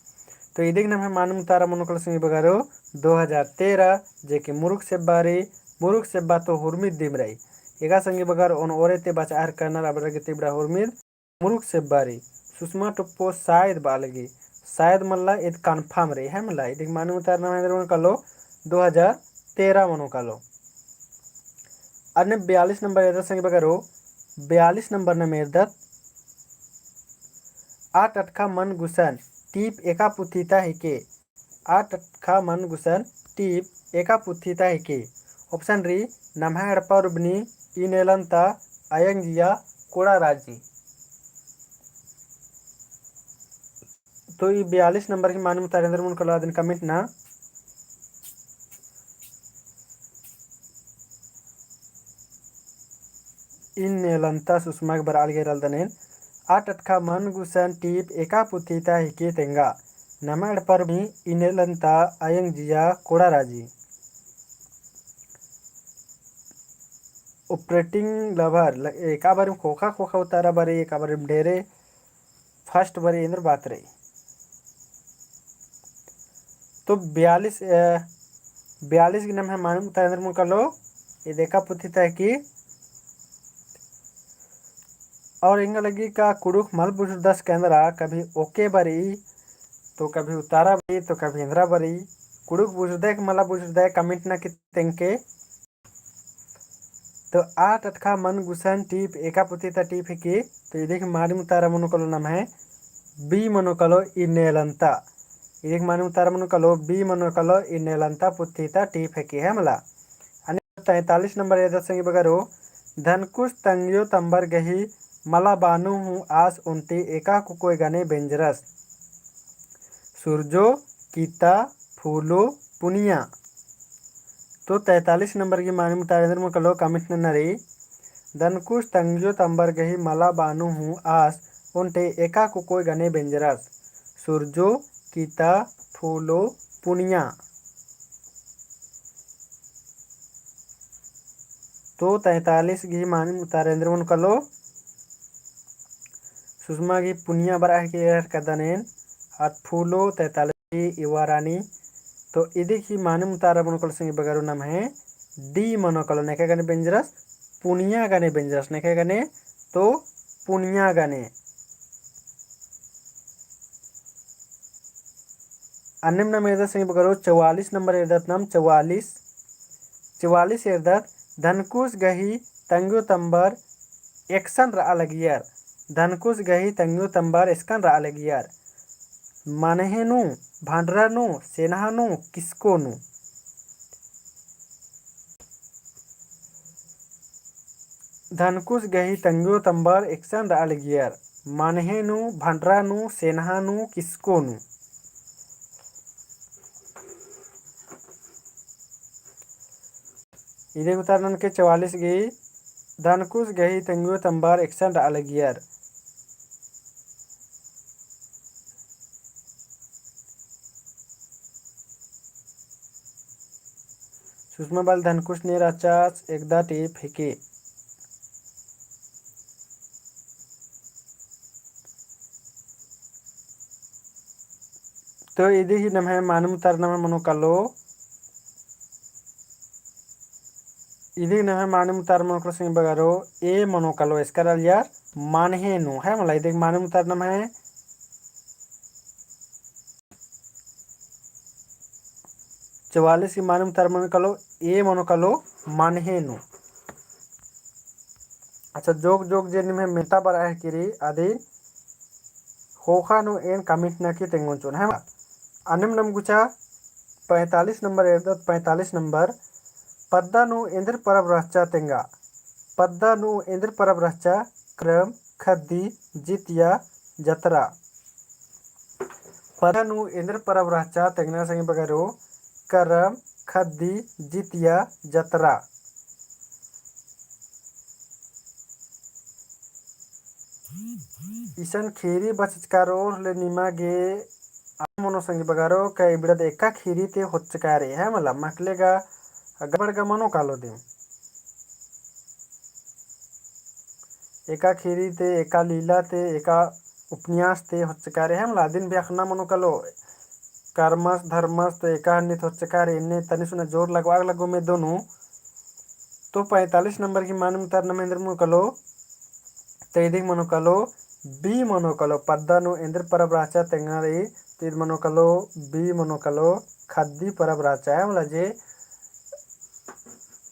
तो इदिक नम्है मानिम उतारा मनो कालो संगी बगरो दो हजार तेरह, जेके मुरुख सेब्बा रई, मुरुख सेब्बा तो हुरमिद दिम रई। एका संगी बगर ओन ओरे ते बचआ हर करनर अबड़ा गे तिबड़ा हुरमिद मुरुख सेब्बा रई। सुषमा टोप्पो शायद बआ लगी, शायद मल्ला, ईद confirm रई है मला। इदिक मानिम उतारा नम्है एन्देर मनो कालो, दो हजार तेरह मनो कालो। अन्ने बयालीस नंबर एरदत संगी बगरो, बयालीस नंबर नम एरदत, आ टटखा मन गुसन टीप एका पुथी ता हिके। आ टटखा मन गुसन टीप एका पुथी ता हिके। Option रई, नम्है एड़पा रुबनी, ई नेलन ता, अयंग जिया, कोड़ा राजी। तो ई बयालीस नंबर की मानिम उतारा एन्देर मनो कालो अदिन comment ना। ई नेलन ता सुषमा गे बरआ लगी रअदन एन। आ टटखा मन गुसन टीप एका पुथी ता हिके तेंगा। नम्है एड़पा रुबनी ई नेलन ता अयंग जिया कोड़ा राजी। Operating lover, ल-, एका बारिम ख़ोख़ा ख़ोख़ा उतारा बारी, एका बारिम ढेरे fast बारी एन्देर बात रई। तो बयालीस, अ, बयालीस गे नम्है मानिम उतारा एन्देर मनो कालो, ईद एका पुथी ता हिके। और एंगा लगी का कुँड़ुख़ मल बुझुरदस का एन्दरा, कभी OK बारी, तो कभी उतारा बारी, तो कभी एन्दरा बारी। कुँड़ुख़ बुझुरदय का मला बुझुरदय comment ना की तेंगके। तो आ टटखा मन गुसन टीप एका पुथी ता टीप हिके, तो इदिक मानिम उतारा मनो कालो नम्है B मनो कालो ई नेलन ता। इदिक मानिम उतारा मनो कालो B मनो कालो ई नेलन ता पुथी ता टीप हिके है मला। अन्ने तैंतालीस नंबर एरदत संगी बगरो, धनकुस तंग्यो तम्बर गही मला बानो हूँ आस ओन्टे एका कुकोय गने बेंजरस। सुरजो, किता, फूलो, पुनिया। तो तैंतालीस नंबर की मानिम उतारा एन्देर मनो कालो comment नना रई। धनकुस तंग्यो तम्बर गही मला बानो हूँ आस ओन्टे एका कुकोय गने बेंजरस। सुरजो, किता, फूलो, पुनिया। तो तैंतालीस गही मानिम उतारा एन्देर मनो कालो। सुषमा गही पुनिया बरआ हिके एरर कादन एन, आद फूलो तैंतालीस गही इवारानी। तो इदिक ही मानिम उतारा मनो कालो संगी बगरो नम्है D मनो कालो, नेखय गने बेंजरस, पुनिया गने बेंजरस, नेखय गने तो पुनिया गने। अन्नेम नम एरदत संगी बगरो चौवालीस नंबर एरदत नम चौवालीस, चौवालीस एरदत धनकुस गही तंग्यो तम्बर एकसन रआ लगियर। धनकुस गही तंग्यो तम्बर एकसन रआ लगियर। मनहे नू, भंडरा नू, सेनहा नू, किसको नू। धनकुस गही तंग्यो तम्बर एकसन रआ लगियर। मनहे नू, भंडरा नू, सेनहा नू, किसको नू। इदिक उतारा ननके चौवालीस गही, धनकुस गही तंग्यो तम्बर एकसन रआ लगियर। सुषमा बल धनकुस ने रहचस एकदा टीप हिके। तो इदी ही नम्है मानिम उतारा नम्है मनो कालो। इदी नम्है मानिम उतारा मनो कालो संगी बगरो, ए मनो कालो, एसका रआ लगियर मनहे नू, है मला। इदी मानिम उतारा नम्है चौवालीस की मानिम उतारा मनो कालो, ए मनो कालो, मनहे नू। अच्छा, जोक जोक जे निम्है मेन्ता बरआ हिकी रई, अदिन ख़ोख़ा नू एन comment नना की तेंगोन चिओन, है मला। अन्नेम नम गुचा पैंतालीस नंबर एरदत, पैंतालीस नंबर, पद्दा नू एन्देर परब रहचा तेंगा। पद्दा नू एन्देर परब रहचा, करम, खद्दी, जितिया, जतरा। पद्दा नू एन्देर परब रहचा तेंगना संगी बगरो, करम, खद्दी, जितिया, जतरा। इसन ख़ीरी बचचका रओर होले निमा गे आ मनो संगी बगरो का इबड़ा दे एका ख़ीरी ती होचका रई, है मला, मखले गा अगा बड़गा मनो कालो दिम। एका ख़ीरी ती, एका लीला ती, एका उपन्यास ती होचका रई, है मला, अदिन भी अख़ना मनो कालो। करमस धर्मस तो एका हन्नी ती होचका रई, एन्ने तनी सुना जोर लगवा लगो में दोनों। तो पैंतालीस नंबर की मानिम उतारा नम्है एन्देर मनो कालो, तो इदी मनो कालो, B मनो कालो, पद्दा नू एन्देर परब रहचा तेंगना रई, तो इदी मनो कालो, B मनो कालो, खद्दी परब रहचा, है मला, जे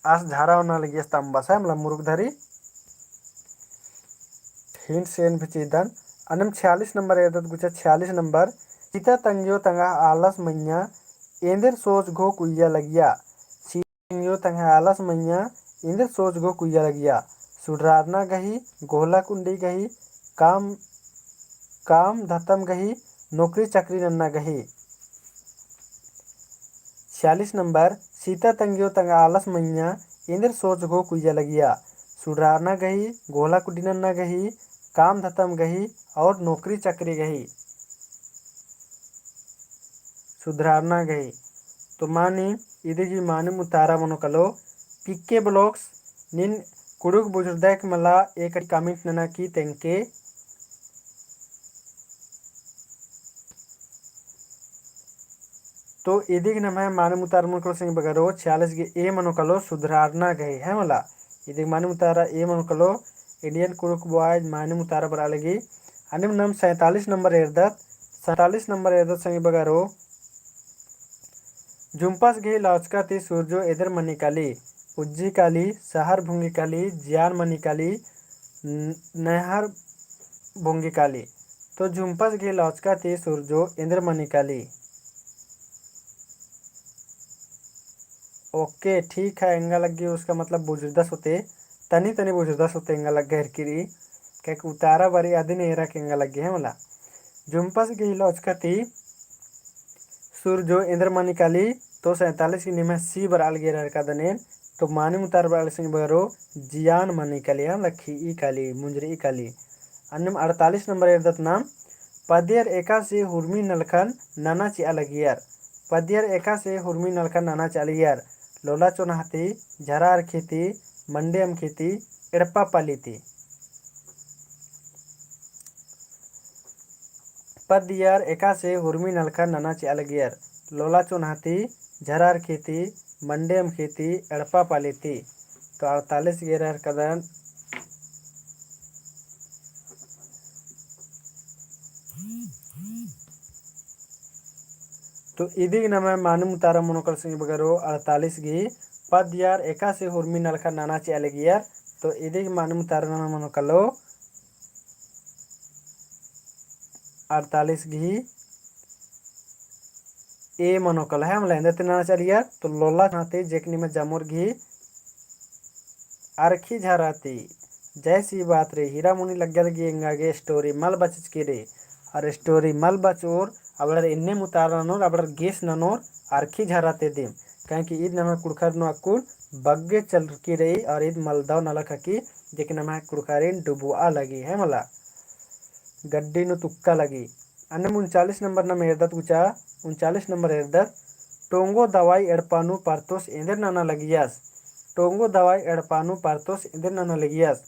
आस झरा ओना लगियस ता अम्बस, है मला मुरुख धरी। Hints एन भी चिअदन। अन्नेम छियालीस नंबर एरदत गुचा, छियालीस नंबर। सीता तंग्यो तंगआ आलस मइय्याँ, एन्देर सोच घोख उइय्या लगिया। सीता तंग्यो तंगआ आलस मइय्याँ, एन्देर सोच घोख उइय्या लगिया। सुडरारना गही, गोहला कुंडी गही, काम, काम धतम गही, नोकरी चाकरी नन्ना गही। छियालीस नंबर, सीता तंग्यो तंगआ आलस मइय्याँ, एन्देर सोच घोख उइय्या लगिया। सुडरारना गही, गोहला कुंडी नन्ना गही, काम धतम गही और नोकरी चाकरी गही। सुधरारना गही। तो मानिम, इदी गही मानिम उतारा मनो कालो, PK Vlogs, नीन कुँड़ुख़ बुझुरदय का मला एकड़ी comment नना की तेंके। तो इदी गही नम्है मानिम उतारा मनो कालो संगी बगरो, छियालीस गही A मनो कालो, सुधरारना गही, है मला। इदी गही मानिम उतारा A मनो कालो, Indian कुँड़ुख़ boys मानिम उतारा बरआ लगी। अन्नेम नाम सैंतालीस नंबर एरदत, सैंतालीस नंबर एरदत संगी बगरो। झुम्पस गही लौचका ती सुरजो एन्देर मनी काली, उज्जी काली, सहर भुंगी काली, जियान मनी काली, न-, नहर भुंगी काली। तो झुम्पस गही लौचका ती सुरजो एन्देर मनी काली। OK, ठीक है, एंगा लग्गी उसका मतलब बुझुरदस होते, तनी तनी बुझुरदस होते एंगा लग्गी हेरकी रई, काहे कि उतारा बारी अदिन एरा के एंगा लग्गी है मला। झुम्पस गही लौचका ती सुरजो एन्देर मनी काली, तो सैंतालीस गही निम्है C बरआ लगी एरा हेरकादन एन, तो मानिम उतारा बरआ लगी संगी बगरो, जियान मनी काली, है मला, खिई काली, मुंजरी काली। अन्नेम अड़तालीस नंबर एरदत नाम, पद्दियर एकासे हुरमी नलखन नना चिआ लगियर। पद्दियर एकासे हुरमी नलखन नना चिआ लगियर। लोला चोन्हा ती, झरा अरखी ती, मंडी अमखी ती, एड़पा पाली ती। पद्दियर एकासे हुरमी नलखन नना चिआ लगियर। लोला चोन्हा ती, झरा अरखी ती, मंडी अमखी ती, एड़पा पाली ती। तो अड़तालीस गही एरा हेरकादन। तो इदी गही नम्है मानिम उतारा मनो कालो संगी बगरो अड़तालीस गही, पद्दियर एकासे हुरमी नलखन नना चिआ लगियर। तो इदी गही मानिम उतारा नम्है मनो कालो अड़तालीस गही A मनो कालो, है मला, एन्देर ती नना चिआ लगियर, तो लोला चोन्हा ती, जेकनी में जमोर गही अरखी झरा ती। जैसी बात रे, हीरा मुनी लग्गा लगी एंगा गे story मल बचचकी रई। और story मल बचोर, अबड़र एन्नेम उतारा ननोर, अबड़र guess ननोर, अरखी झरा ती दिम। काहे कि ईद नम्है कुँड़ुख़र नू अक्कुन बग्गे चलरकी रई, और ईद मलदव नलख अक्की, जेकनी नम्है कुँड़ुख़रिन डुबुआ लगी, है मला। गड्डी नू तुक्का लगी। अन्नेम उनचालीस नंबर नाम एरदत गुचा, उनचालीस नंबर एरदत, टोंगो दवाई एड़पा नू परतोस एन्देर नना लगियस। टोंगो दवाई एड़पा नू परतोस एन्देर नना लगियस।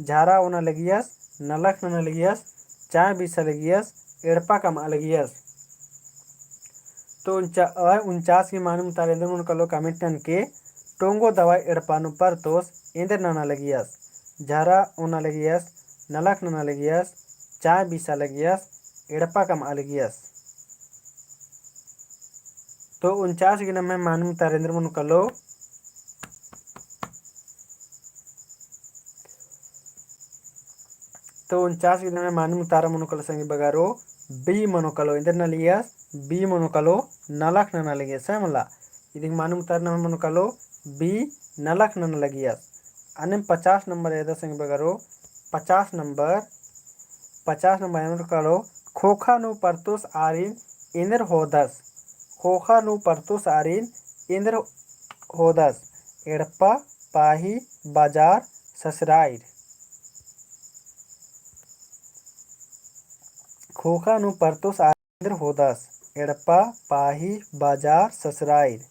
झरा ओना लगियस, नलख नना लगियस, चाय बीसा लगियस, एड़पा कमआ लगियस। तो उनचा-, अ, उनचास गही मानिम उतारा एन्देर मनो कालो comment ननके, टोंगो दवाई एड़पा नू परतोस एन्देर नना लगियस। झरा ओना लगियस, नलख नना लगियस, चाय बीसा लगियस, एड़पा कमआ लगियस। तो उनचास गही नम्है मानिम उतारा एन्देर मनो कालो। तो उनचास गही नम्है मानिम उतारा मनो कालो संगी बगरो, B मनो कालो, एन्देर नना लगियस, B मनो कालो, नलख नना लगियस, है मला। इदी गही मानिम उतारा नम्है मनो कालो, B नलख नना लगियस। अन्नेम पचास नंबर एरदत संगी बगरो, पचास नंबर, पचास नंबर एन्देर कालो, खोखा नू परतोस आरिन एन्देर होदस। खोखा नू परतोस आरिन एन्देर होदस। एड़पा, पाही, बाजार, ससराइर। खोखा नू परतोस आरिन एन्देर होदस। एड़पा, पाही, बाजार, ससराइर।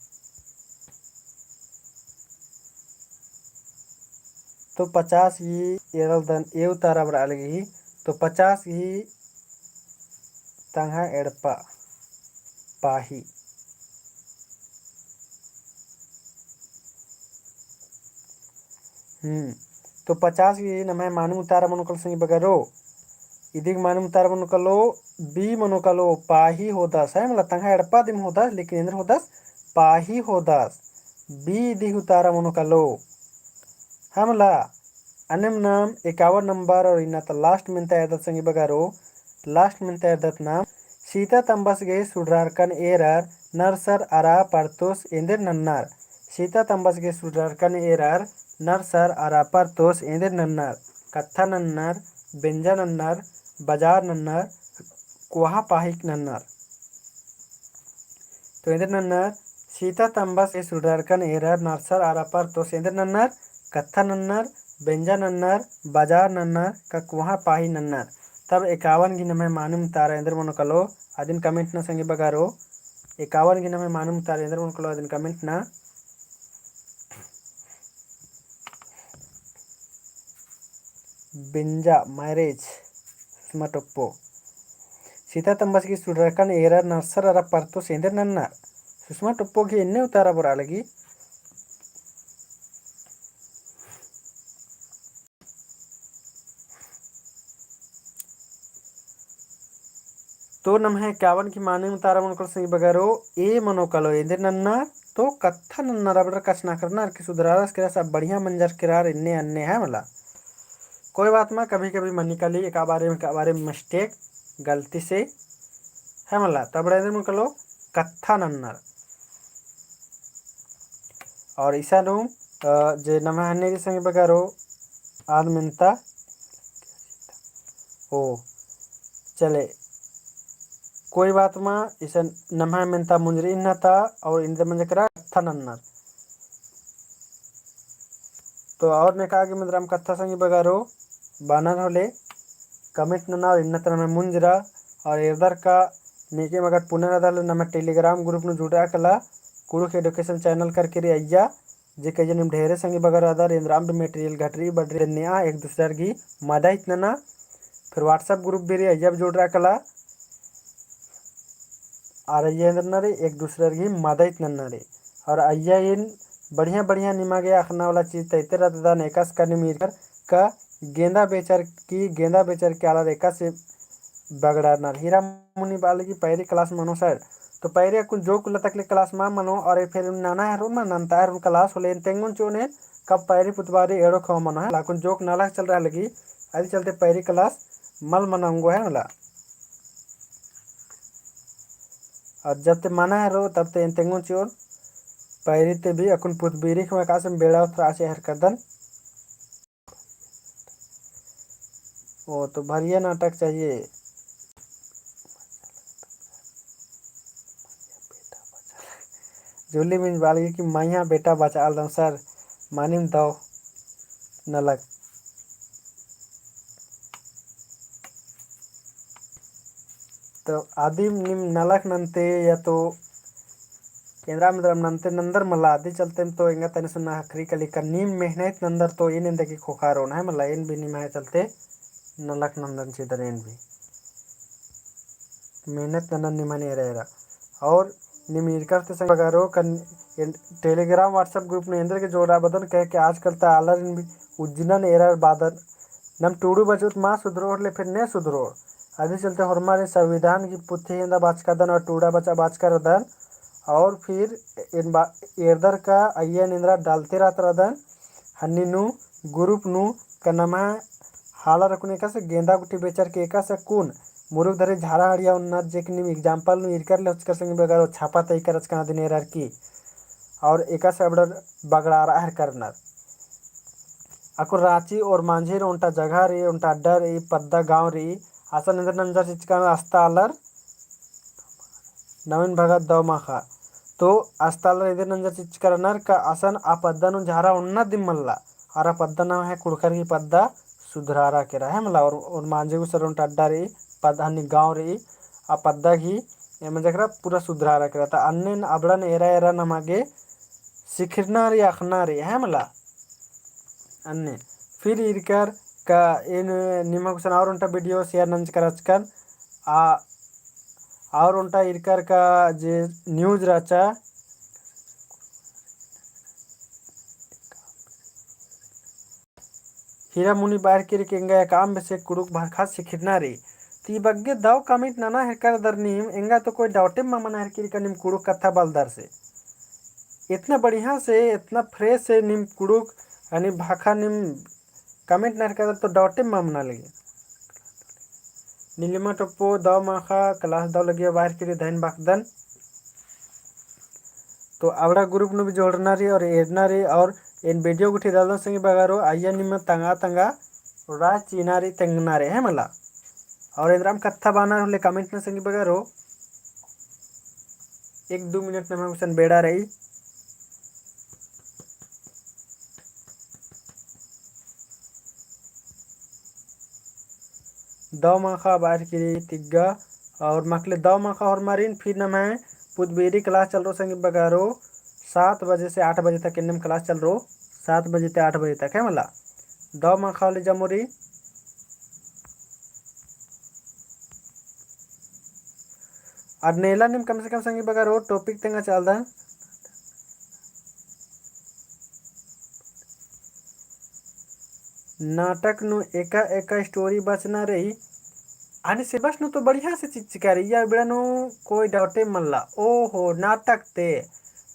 तो पचास गही एरलदन ए उतारा बरआ लगी। तो पचास गही तंग्है एड़पा, पाही। हम्म। तो पचास गही नम्है मानिम उतारा मनो कालो संगी बगरो। इदी गही मानिम उतारा मनो कालो, B मनो कालो, पाही होदस, है मला, तंग्है एड़पा दिम होदस, लेकिन एन्देर होदस, पाही होदस। B दिही उतारा मनो कालो। है मला, अन्नेम नाम एकावन नंबर और इन्ना ता last मेन्ता एरदत संगी बगरो, last मेन्ता एरदत नाम, सीता तम्बस गे सुडरारकन एरर नरसर अरा परतोस एन्देर नन्नर। सीता तम्बस गे सुडरारकन एरर नरसर अरा परतोस एन्देर नन्नर। कत्था नन्नर, बेंजा नन्नर, बजार नन्नर, कोहा पाहिक नन्नर। तो एन्देर नन्नर, सीता तम्बस गे सुडरारकन एरर नरसर अरा परतोस एन्देर नन्नर, कत्था नन्नर, बेंजा नन्नर, बजार नन्नर, का कोहा पाही नन्नर। तब एकावन गी नम्है मानिम उतारा एन्देर मनो कालो, अदिन comment ना संगी बगरो। एकावन गी नम्है मानिम उतारा एन्देर मनो कालो, अदिन comment ना। बेंजा, marriage, सुषमा टोप्पो। सीता तम्बस गे सुडरारकन एरर नरसर अरा परतोस एन्देर नन्नर। सुषमा टोप्पो गी एन्ने उतारा बरआ लगी। तो नम्है एकावन गी मानिम उतारा मनो कालो संगी बगरो, A मनो कालो एन्देर नन्नर, तो कत्था नन्नर अबड़र कछनखरनर की सुधरारस केरस, अब बढ़िया मंजर केरर एन्ने अन्ने है मला। कोई बात मा, कभी कभी मनी काली एका बारे में, एका बारे में mistake, गलती से है मला, तो अबड़र एन्देर मनो कालो कत्था नन्नर। और इसन नू, अ, जे नम्है हन्ने री संगी बगरो आद मेन्ता। ओ, चले, कोई बात मा, इसन नम्है मेन्ता मुंजरी इन्ना ता और इन्ना ता मंजा केरा कत्था नन्नर। तो और नेका गे मेन्द्रम कत्था संगी बगरो बअनर होले comment नना और इन्ना ता नम्है मुंजरा। और एरदर का नेके मगर पुनर अदल नम्है Telegram group नू जुड़रआ कला, कुँड़ुख़ education channel करके रई अइय्या, जे कइय्या नीम ढेरे संगी बगर अदर एन्द्रम भी material घटरी बढ़री नेआ एक दूसरर गी मदइत नना। फिर WhatsApp group भी रई अइय्या भी जुड़रआ कला। और अइय्या एन्देर नन्ना रई, एक दूसरर गी मदइत नन्ना रई। और अइय्या एन बढ़िया बढ़िया निमा गे अख़ना वाला चीज तइते रअदन, एकासे का नीम ईरकर का गेंदा बेचर की, गेंदा बेचर की आलर एकासे बगड़ारनर। हीरा मुनी बआ लगी पैरी class मनो sir, तो पैरी अक्कुन जोक उल्ला तकले class मा मनो, और फिर नना हेरो ना नन्ता हेरो class होले एन तेंगोन चिओन एन, कब पैरी पुतबारी एड़ो खवा मनो है, अक्कुन जोक नलख चलरआ लगी, अदी चलते पैरी class मल मना ओंगो है मला। और जब ते मना हेरो तब ते एन तेंगोन चिओन, पैरी ते भी अक्कुन पुतबारी खवा एकासे बेड़ा उतरा आसे हरकदन। ओ तो भरिया नाटक चाहिए। जूली मिंज बआ लगी कि मइय्याँ बेटा बचआलदम sir, मानिम दव नलख। तो अदिम नीम नलख नन्ते या तो एन्द्रम एन्द्रम नन्ते नन्दर मला, अदी चलते तो एंगा तनी सुन्ना ख़क्खरी काली का नीम मेहनत नन्दर तो एन एन्देर गे ख़ोख़ा रओन है मला, एन भी निम्है चलते नलख नन्दन चिदन एन भी। मेहनत नन्दन निम्है एरा एरा। और नीम ईरकर ते संगी बगरो का Telegram WhatsApp group नू एन्देर गे जोड़आ बअदन, कहे कि आजकल ता आलर एन भी उज्जनन एरर बअदन। नम टूड़ू बचोत मा सुधरोर ले फिर ने सुधरोर। अदी चलते होरमारिन संविधान की पुथी एन्दा बाचकादन और टूड़ा बचा बाचका रअदन। और फिर एन बा-, एरदर का अइय्या एन एन्द्रा डालते रहत रअदन। हन्नी नू group नू का नम्है हालर अक्कुन एकासे गेंदा गुट्ठी बेचर की एकासे अक्कुन मुरुक धरे झारा हड़िया ओन्नर जे कि नीम example नू ईरकर ले होचकर संगी बगरो छापा तइकर अचकन अदिन एरर की। और एकासे अबड़र बगड़ारआ हेलरनर। अक्कुन राँची ओर मांझी रई ओन्टा जगह रई, ओन्टा अड्डा रई, पद्दा गाँव रई, असन एन्देर नंजर चिच्चकन अस्ता आलर नवीन भगत दव माखा। तो अस्ता आलर एन्देर नंजर चिच्चकन रअनर का असन आ पद्दा नू झारा ओन्ना दिम मल्ला, अरा पद्दा नम्है कुँड़ुख़र ही पद्दा सुधरारआ केरा है मला, और, और मांझी गुसन ओन्टा अड्डा रई, पद्दा हन्नी गाँव रई, आ पद्दा ही एम जकरा पूरा सुधरारआ केरा। ता अन्नेन अबड़न एरा एरा नमा गे सिखरना रई, अख़ना रई, है मला। अन्ने फिर ईरकर का एन निमा गुसन और ओन्टा video share नंजकर अचकन, आ, और ओन्टा ईरकर का जे news रहचा, हीरा मुनी बअर की रई कि एंगा एकअम बेसे कुँड़ुख़ भरखा सिखरना रई। ती बग्गे दव comment नना हेलरदर नीम, एंगा तो कोई doubt मा मना हेलरकी रई का नीम कुँड़ुख़ कत्था बअलदर से। इतना बढ़िया से, इतना fresh से नीम कुँड़ुख़ यानी भाखा नीम comment ननरकदर तो doubt ए मल मना लगी। नीलिमा टोप्पो दव माखा class दव लगिया बाहर किरी धइन बअदन। तो अबड़ा group नू भी जोड़ना रई और एड़ना रई और एन video गुट्ठी डालदन संगी बगरो, अइय्या निम्है तंगआ तंगआ राय चिअना रई, तेंगना रई, है मला। और एन्दराम कत्था बअनर होले comment नू संगी बगरो, एक दू minute नम्है गुसन बेड़ा रई। दव माखा बाहर किरी तिग्गा और मकले दव माखा होरमारिन फिर नम्है पुतबेरी class चलरओ संगी बगरो, सात बजे से आठ बजे तक एन्नेम class चलरओ, सात बजे ते आठ बजे तक है मला। दव माखा होले जमोरी। अर नेला नीम कम से कम संगी बगरो topic तेंगा चालदन। नाटक नू एका एका story बचना रई। आनी syllabus नू तो बढ़िया से चिच्चका रई, इय्या बेड़ा नू कोई doubt ए मल्ला। ओहो, नाटक ते,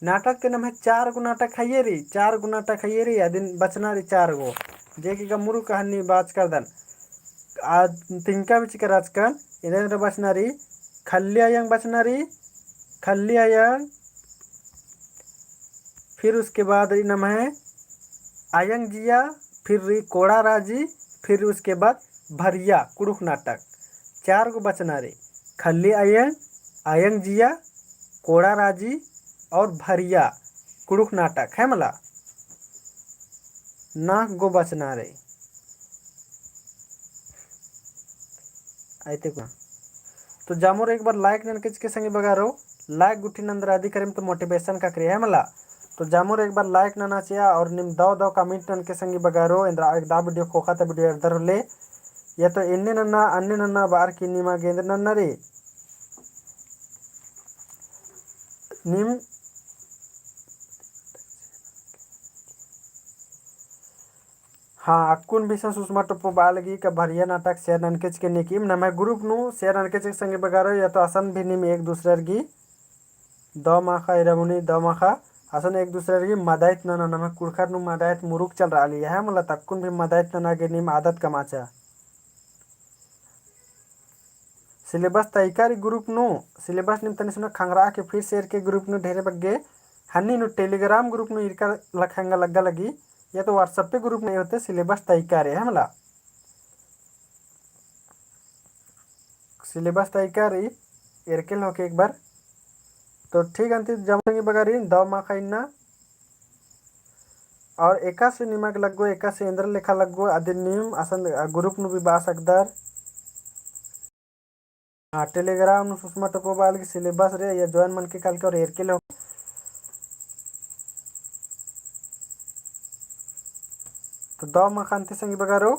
नाटक ते नम्है चार गो नाटक हइये रई, चार गो नाटक हइये रई, अदिन बचना रई चार गो। जे कि गा मुरुख हन्नी बाचकदन। आ तिंका बिचका रहचकन, एन्देर बचना रई, खल्ली अयंग बचना रई, खल्ली अयंग, फिर उसके बाद रई नम्है अयंग जिया, फिर रई कोड़ा राजी, फिर उसके बाद भरिया कुँड़ुख़ नाटक। चार गो बचना रई, खल्ली अयंग, अयंग जिया, कोड़ा राजी और भरिया कुँड़ुख़ नाटक है मला। नाख गो बचना रई। आइते कुना। तो जामोर एक बार like ननके चिके संगी बगरो, like गुट्ठी नन्दर अदी करेम तो motivation का करे है मला। तो जामोर एक बार like नना चिआ और नीम दव दव comment ननके संगी बगरो, एन्दरा एक दा video ख़ोख़ा ता video एरदर होले। या तो एन्ने नन्ना, अन्ने नन्ना बअर की नीमा गे एन्देर नन्ना रई। नीम हाँ, अक्कुन भी इसन सुषमा टोप्पो बआ लगी का भरिया नाटक share ननके चिके नीकिम, नम्है group नू share ननके चिके संगी बगरो, या तो असन भी नीम एक दूसरर गी दव माखा इरामुनी दव माखा असन एक दूसरर गी मदइत नना, नम्है कुँड़ुख़र नू मदइत मुरुख चलरआ लगी है मला, अक्कुन भी मदइत नना गे नीम आदत कमआ चिआ। Syllabus तइका रई group नू, syllabus नीम तनी सुना खंगरआ के फिर share के group नू ढेरे बग्गे, हन्नी नू Telegram group नू ईरका लखंगा लग्गा लगी, या तो WhatsApp पे group नू होते syllabus तइका रई है मला। Syllabus तइका रई, एरके होके एक बार। तो ठीक अन्ती जमोर संगी बगरो, दव माखा इन्ना। और एकासे निमा गे लग्गो, एकासे एन्दरा लेखा लग्गो, अदिन नीम असन group नू भी बआ सकदर। हाँ, Telegram नू सुषमा टोप्पो बआ लगी syllabus रई, या join मनके कालके और एरके ले। तो दव माखा अन्ती संगी बगरो,